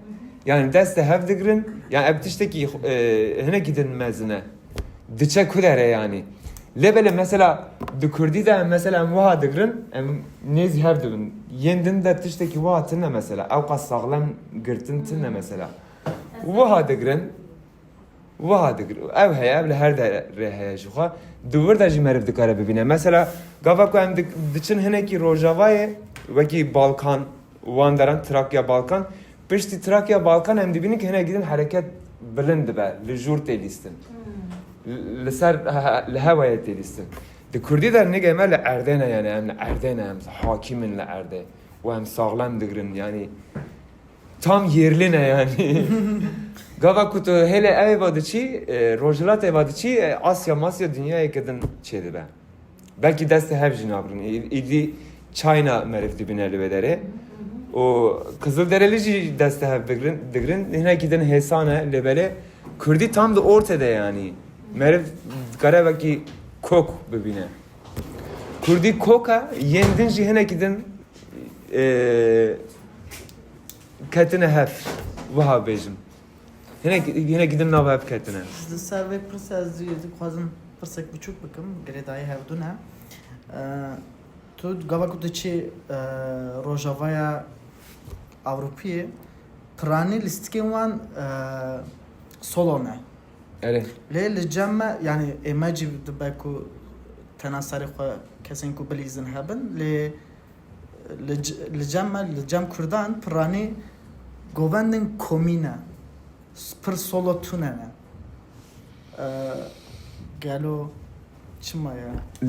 Yani dest hev digirin, yani ev tiştekî e, hinekî din mezin e. Diçe ku dere yani. Lê belê mesela di Kurdî de em mesela em wiha digirin, em nêzî hev dibin. Yên din de tiştekî wiha tune mesela. Ewqas saxlem girtin tune mesela. Wiha digirin, wiha digirin. Ev heye, ev li her derê heye ji xwe. Di wir de jî meriv dikare bibîne. Mesela gava ku em di- diçin hinekî rojavayê, wekî Balkan, wan deran Trakya Balkan. Piştî Trakya Balkan em dibînin ku hinek din hereket bilind dibe, li jûr tê lîstin. Li ser, li hewayê tê lîstin. Di Kurdî de nigê me li erdê ne, yani em li erdê ne, em hakim in li erdê. Û em saxlem digirin, yani tam yerli ne yani. Gava ku tu hêlê ev êva diçî, e, rojhilatê êva diçî, e, Asya, Masya, dinyayeke din çêdibe. Belkî destê hev jî nabirin. Î- Îdî China meriv dibîne li wê derê. Û Qizilderili jî destê hev bigirin, digirin. Hinekî din hêsan e, lê belê Kurdî tam di ortê de yanî. Meriv dikare wekî kok bibîne. Kurdî kok e, yên din jî hinekî din, e, ketine hev. Wiha bêjim. Hinek, hinekî din nav hev ketine. Ji ser vê pirsê ez dixwazim pirsek biçûk bikim, girêdayî hevdû ne. Ee, tu gava ku diçî, e, Rojavaya Ewropiyê, piranî lîstikên wan, e, solo ne. Erê. Lê li cem me, yani ê me jî dibe ku tena serê xwe kesên ku bilîzin hebin, lê li c- li cem me, li cem Kurdan piranî govendên komî ne. Pir solo tune ne. Ee, gelo çima ye?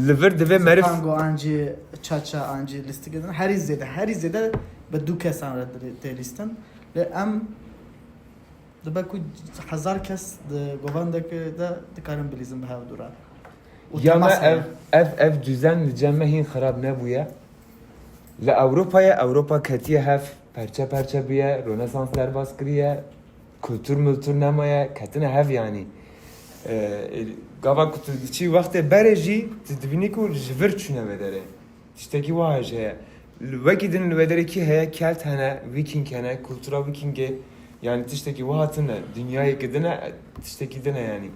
Li vir divê meriv. Tango ancî, çaça ancî, lîstikê din herî zêde, herî zêde bi du kesan re dilê- tê lîstin. Lê em dibe ku hezar kes di govendekê de dikarin bilîzin bi hevdû re. Û Ya me temas ev, heye. ev, ev düzen li cem me hîn xirab nebûye. Li Ewropayê, Ewropa ketiye hev, perçe perçe bûye, Rönesans derbas kiriye, kultur multur nemaye, ketine hev yanî. Ee, gava ku tu diçî wextê berê jî, tu dibînî ku ji vir çûne vê derê. Tiştekî wiha jî heye. Li- Wekî din li wê derê kî heye, Kelt hene, Viking hene, kultura Vikingê, yani tiştekî wiha tune, dinyayeke din e, tiştekî din e yani.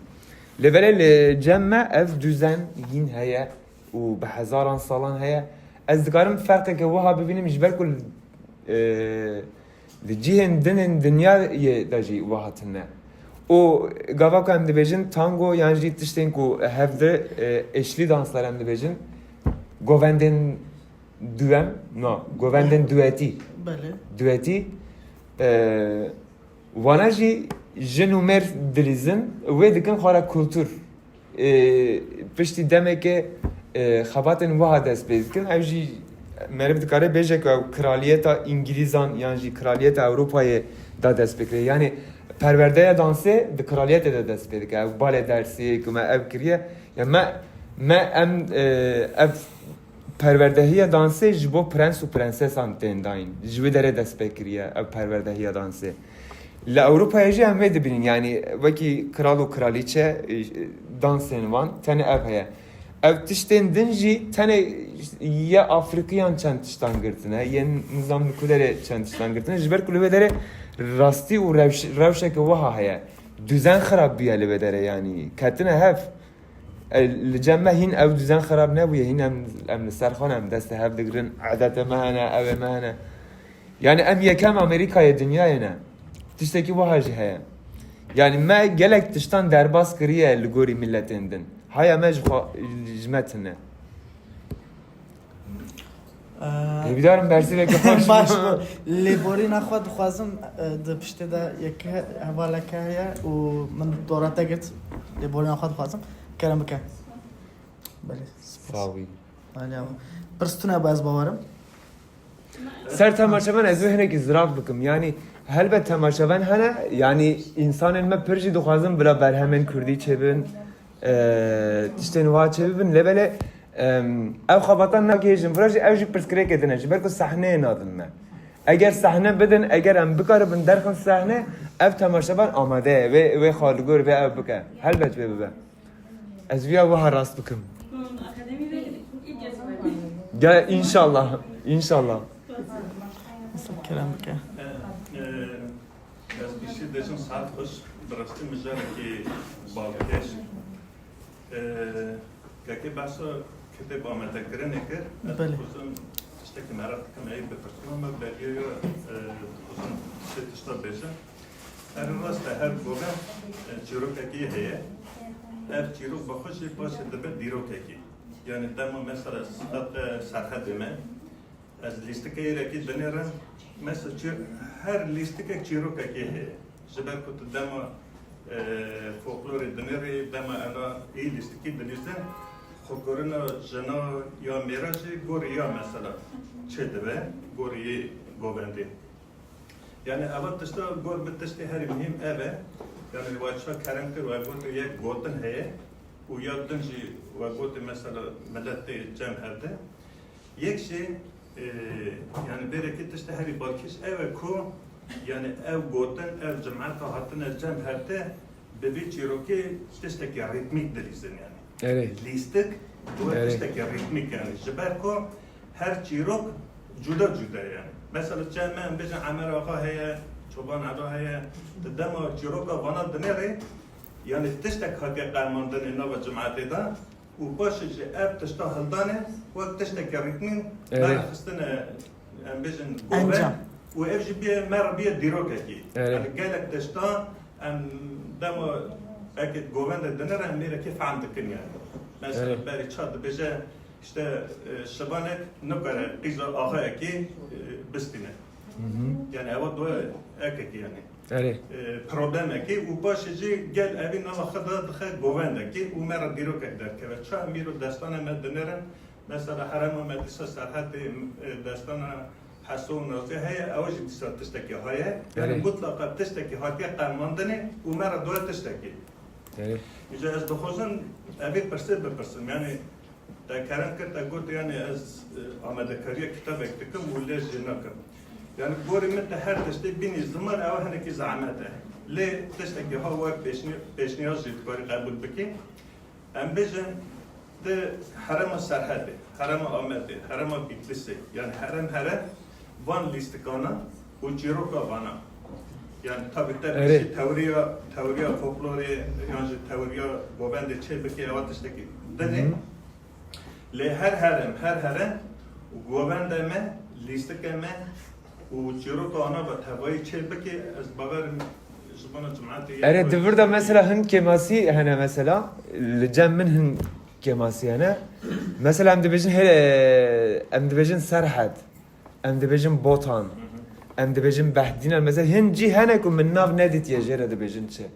Lê belê li cem me ev düzen hîn heye û bi hezaran salan heye. Ez dikarim ferqeke wiha bibînim ji ber ku, e, di cihên din ên dinyayê de jî wiha tune. Û gava ku em dibêjin tango yan jî tiştên ku hevdi, e, eşli danslar em dibêjin, govendên duem, no, govendên duetî. Belê. Duetî, e, wana jî jin û mêr dilîzin, wê dikin xwe re kultur. E, piştî demeke e, xebatên wiha dest pê dikin. Ew jî meriv dikare bêje ku ew kraliyeta Îngilîzan yan jî kraliyeta Ewropayê da dest pê kiriye. Yanî perwerdeya dansê di kraliyetê de dest pê dike. Ew balê dersî ku me ev kiriye. Ya me, me em, e, ev perwerdehiya dansê ji bo prens û prensesan tên dayîn. Ji wê derê dest pê kiriye ev perwerdehiya dansê. Li Ewropayê jî em vê dibînin, yanî wekî kral û kralîçe, e, dansên wan tenê ev heye. Ev tiştên din jî tenê yê Afrîkiyan çend tiştan girtine, yên nizam li ku derê çend tiştan girtine, ji ber ku li wê derê rastî û rewş-, rewşeke wiha heye. Duzen xirab bûye li wê derê, yanî ketine hev. E, li cem me hîn ew duzen xirab nebûye, hîn em, em li ser xwe ne, em destê hev digirin, edetê me hene, ew ê me hene. Yanî em yekem Amerîkayê dinyayê ne. Tiştekî wiha jî heye. Yanî me gelek tiştan derbas kiriye li gorî miletên din. Haya me ji xwe, ji me tune. Ee, Hêvîdarim bersiveke xweş Baş bû. Lêborîna xwe dixwazim, e, di piştê de yek he-, hevaleke heye û min dora te girt. Lêborîna xwe dixwazim. Kerem bike. Belê, spas. Sawî. Alî, ama pirs tune be, ez bawerim. Ser temaşevan ez wê hinekî zirav bikim. Yanî helbet temaşevan hene, yanî însanên me pir jî dixwazin bila berhemên kurdî çêbin, e, tiştên wiha çêbibin. Lê belê, em, ev xebatan nagihêjin vira jî, ev jî pirsgirêkê din e, ji ber ku sahneyê nadin me. Eger sahne bidin, eger em bikaribin derxin sahne, ev temaşevan amade ye, wê, wê xwe li gor vê ev bike. Helbet wê bibe. Ez viya wiha rast bikim. Akademî ve ilk kez. Ya, înşallah, înşallah. Kerem bike. E, e, ez bir şey diyeceğim, saat hoş. Bıraktım mijarekî balkêş. E, kekê behsa kitêb amadekirinê kir. Ez Belê. Dixwazim tiştekî meraq dikim, ey bipirsim, ama beriya, e, dixwazim sê tişta bêjim. Her rast e, her govend, e, çîrokekî heye. Ev çîrok bi xwe jî paşê dibe dîrokekî. Yanî dema mesela Sixet, e, Serhedê me, ez lîstikeyê rekî dinêrim. Mesela çî-, her lîstikek çîrokekî heye. Ji ber ku tu dema, e, folklorê dinêrî, dema ena î lîstikî dinivîsin, xwekirina jina ya mêra jî gorî ya mesela çêdibe, gorî yê govendê. Yani eva tişta gor bi tiştê herî muhîm ev e. Yani we çawa kerem kir, we got yek gotin heye û ya din jî we got mesela milet tê cem hev de. Yek jî, e, yani bêrekî tiştê herî balkêş ev e ku yani ev gotin, ev cemata hatine cem hev de bi vî çîrokê tiştekî rîtmîk dilîzin yani. Erê. Lîstik, tu Erê. Tiştekî rîtmîk yani. Ji ber ku her çîrok cuda cuda ye yani. Mesela çe me em bêjin Emer Axa heye, Çoban Eda heye, tu dema çîroka vana dinêrê, yani tiştek hatiye qeymandinê nava cimetê de û paşê jî ev tişta hildanê wek tiştekî rîtmîn Erê. Derxistine, em bêjin Encam. Govend û ev jî bîye me re bîye dîrokekî. Erê. Yani gelek tişta em dema eke govende dinêre em mêrekî fehm dikin yani. Mesela Erê. Berî ça dibêje, işte, e, şivanek nikare qîza axayekî, e, bistîne. Hı hı. Yani ewa doye ekekî yani. Erê. E, problemekî û paşê jî gel evî nava xwe de dixe govendekî û me re dîrokek derkeve. Ça em îro destane me dinêrin, mesela herema me dîsa Serhetê, e, destana Heso û Nazî heye, ew jî dîsa tiştekî heye. Yani Erê. Mutlaqa tiştekî hatiye qemandinê û me re doye tiştekî. Erê. Îca ez dixwazim evê pirsê bipirsim. Yani te kerem kir, te got, yani ez, e, amadekariya kitabek dikim û lê jê nakim. Yani gorî min te her tiştê bînî ziman, ew hinekî zehmet e. Lê tiştekî ha wek pêşni-, pêşniyaz jî dikarî qebûl bikî. Em bêjin di herêma Serhedê, herêma Amedê, herêma Bîtlîsê, yani herêm herêm van lîstikana û çîroka vana. Yani tabi te Erê. Piştî teoriya, teoriya folklorê yan jî teoriya govendê çê bikê, ewa tiştekî din e. Hı hı. Lê her herêm, her herêm govende me, lîstikê me û çîroka ana ve tevayî çê bikê, ez bawerim ji bona cimetê yê Erê, xwe di vir de mesela hin kêmasî hene mesela, li cem min hin kêmasî hene. Mesela em dibêjin hele, em dibêjin Serhed, em dibêjin Botan, em dibêjin Behdînan. Mesela hin cî hene ku min nav nedîtiye jê re dibêjin çi.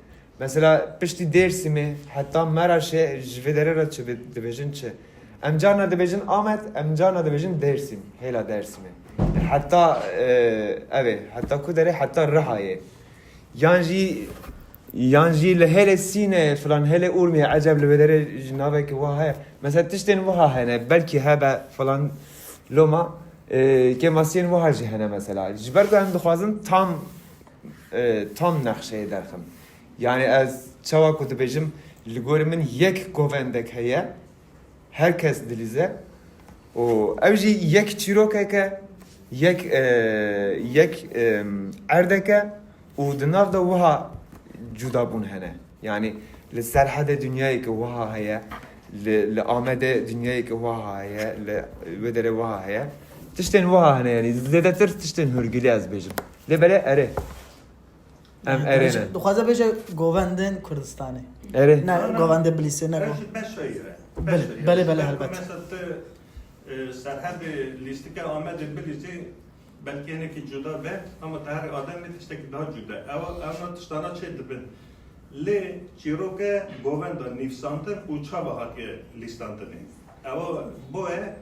Mesela piştî Dêrsimê heta Meraşê ji vê derê re çi bi-, dibêjin çi? Em carna dibêjin Amed, em carna dibêjin Dêrsim, hêla Dêrsimê. Heta, e, ev ê, heta ku derê, heta Rihayê. Yan jî, yan jî li hêlê Sînê filan, hêlê Urmiyê, eceb li wê derê ji navekî wiha heye. Mesela tiştên wiha hene, belkî hebe filan loma, e, kêmasiyên wiha jî hene mesela. Ji ber ku em dixwazin tam, e, tam nexşeyê derxin. Yani ez çawa ku dibêjim, li gorî min yek govendek heye, her kes dilîze û ew jî yek çîrokeke, yek, e, yek, e, erdeke û di nav de wiha cudabûn hene. Yani li Serhedê dinyayeke wiha heye, li, li Amedê dinyayeke wiha heye, li wê derê wiha heye. Tiştên wiha hene yani, zêdetir tiştên hûrgilî ez bêjim. Lê belê erê. Em erê ne. Dixwaze bêje govendên Kurdistanê. Erê. Ne, govendê Bilîsê, ne. Ev go- jî beşa ye. Belê, beşa ye. Belê, belê, helbet. Mesela tu, e, Serhedê lîstika Amedê Bilîsê belkî hinekî cuda be, ama te herê Ademê tiştekî daha cuda. Ew, ew na tiştana çê dibin. Lê çîroke govenda nivîsandin û çawa hatiye lîstandinê. Ew boye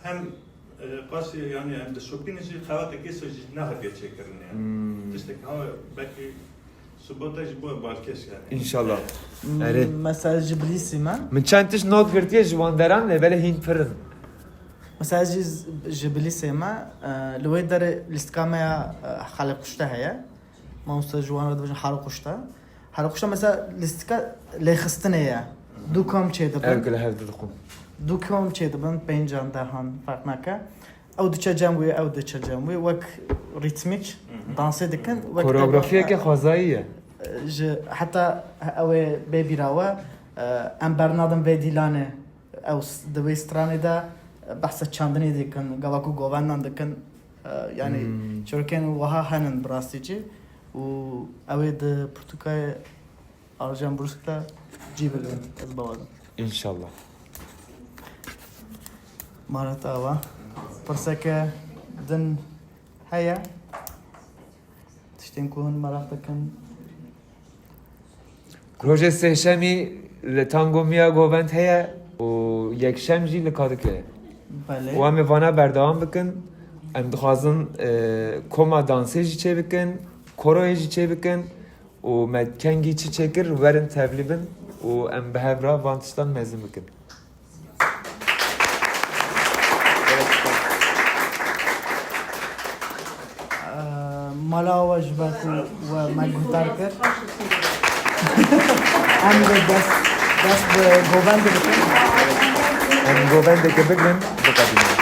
hem, e, qasî, yani em dişopînin jî xebateke îsa jî nehatiye çêkirin yani. Hmm. Tiştek ha belkî Subota ji bo balkêş yani. İnşallah. Hmm, erê. Mesela ji Bilîsê me. Min çend tişt not girtiye ji wanderan lê belê hîn pir in. Mesela jî ji Bilîsê me, e, li wê derê lîstika me ya, e, Xalê Quşte heye. Mamoste ji wan re dibêjin Xalê Quşte. Xalê Quşte mesela lîstika lêxistinê ye. Du kom çê dibin. Ev ku li hev dixwin. Du kom çê dibin, pêncan, dehan, ferq nake. Ew diçe cem wê, ew diçe cem wê, wek rîtmîk Hı hı. dansê dikin, wek Koreografiyeke teva-, xwezayî ye. Ji heta ew ê bê bîra we, e, em bernadin vê dîlanê, ew s-, di wê stranê de, e, behsa çandinê dikin, gava ku govendan dikin, e, yani Hmm. çirokên wiha henin bi rastî jî û ew ê di pirtûkayê Arjen Brûsk de cî bigrin, ez bawer im. İnşallah. Mareta ava. Pirseke din heye. Tiştên ku hûn meraq dikin. Rojê sêşemî li Tango Mia Govend heye û yekşem jî li Kadıköyê. Belê. Û em ê vana berdewam bikin. Em dixwazin, e, koma dansê jî çê bikin, koroyê jî çê bikin. Û me kengî çi çêkir, werin tevlî bin û em bi hev re van tiştan mezin bikin. Eee, mala we ji ber ku we me guhdar kir. Em bi dest, dest bi govendê bikin. Em govendeke bigrin, biqedînin.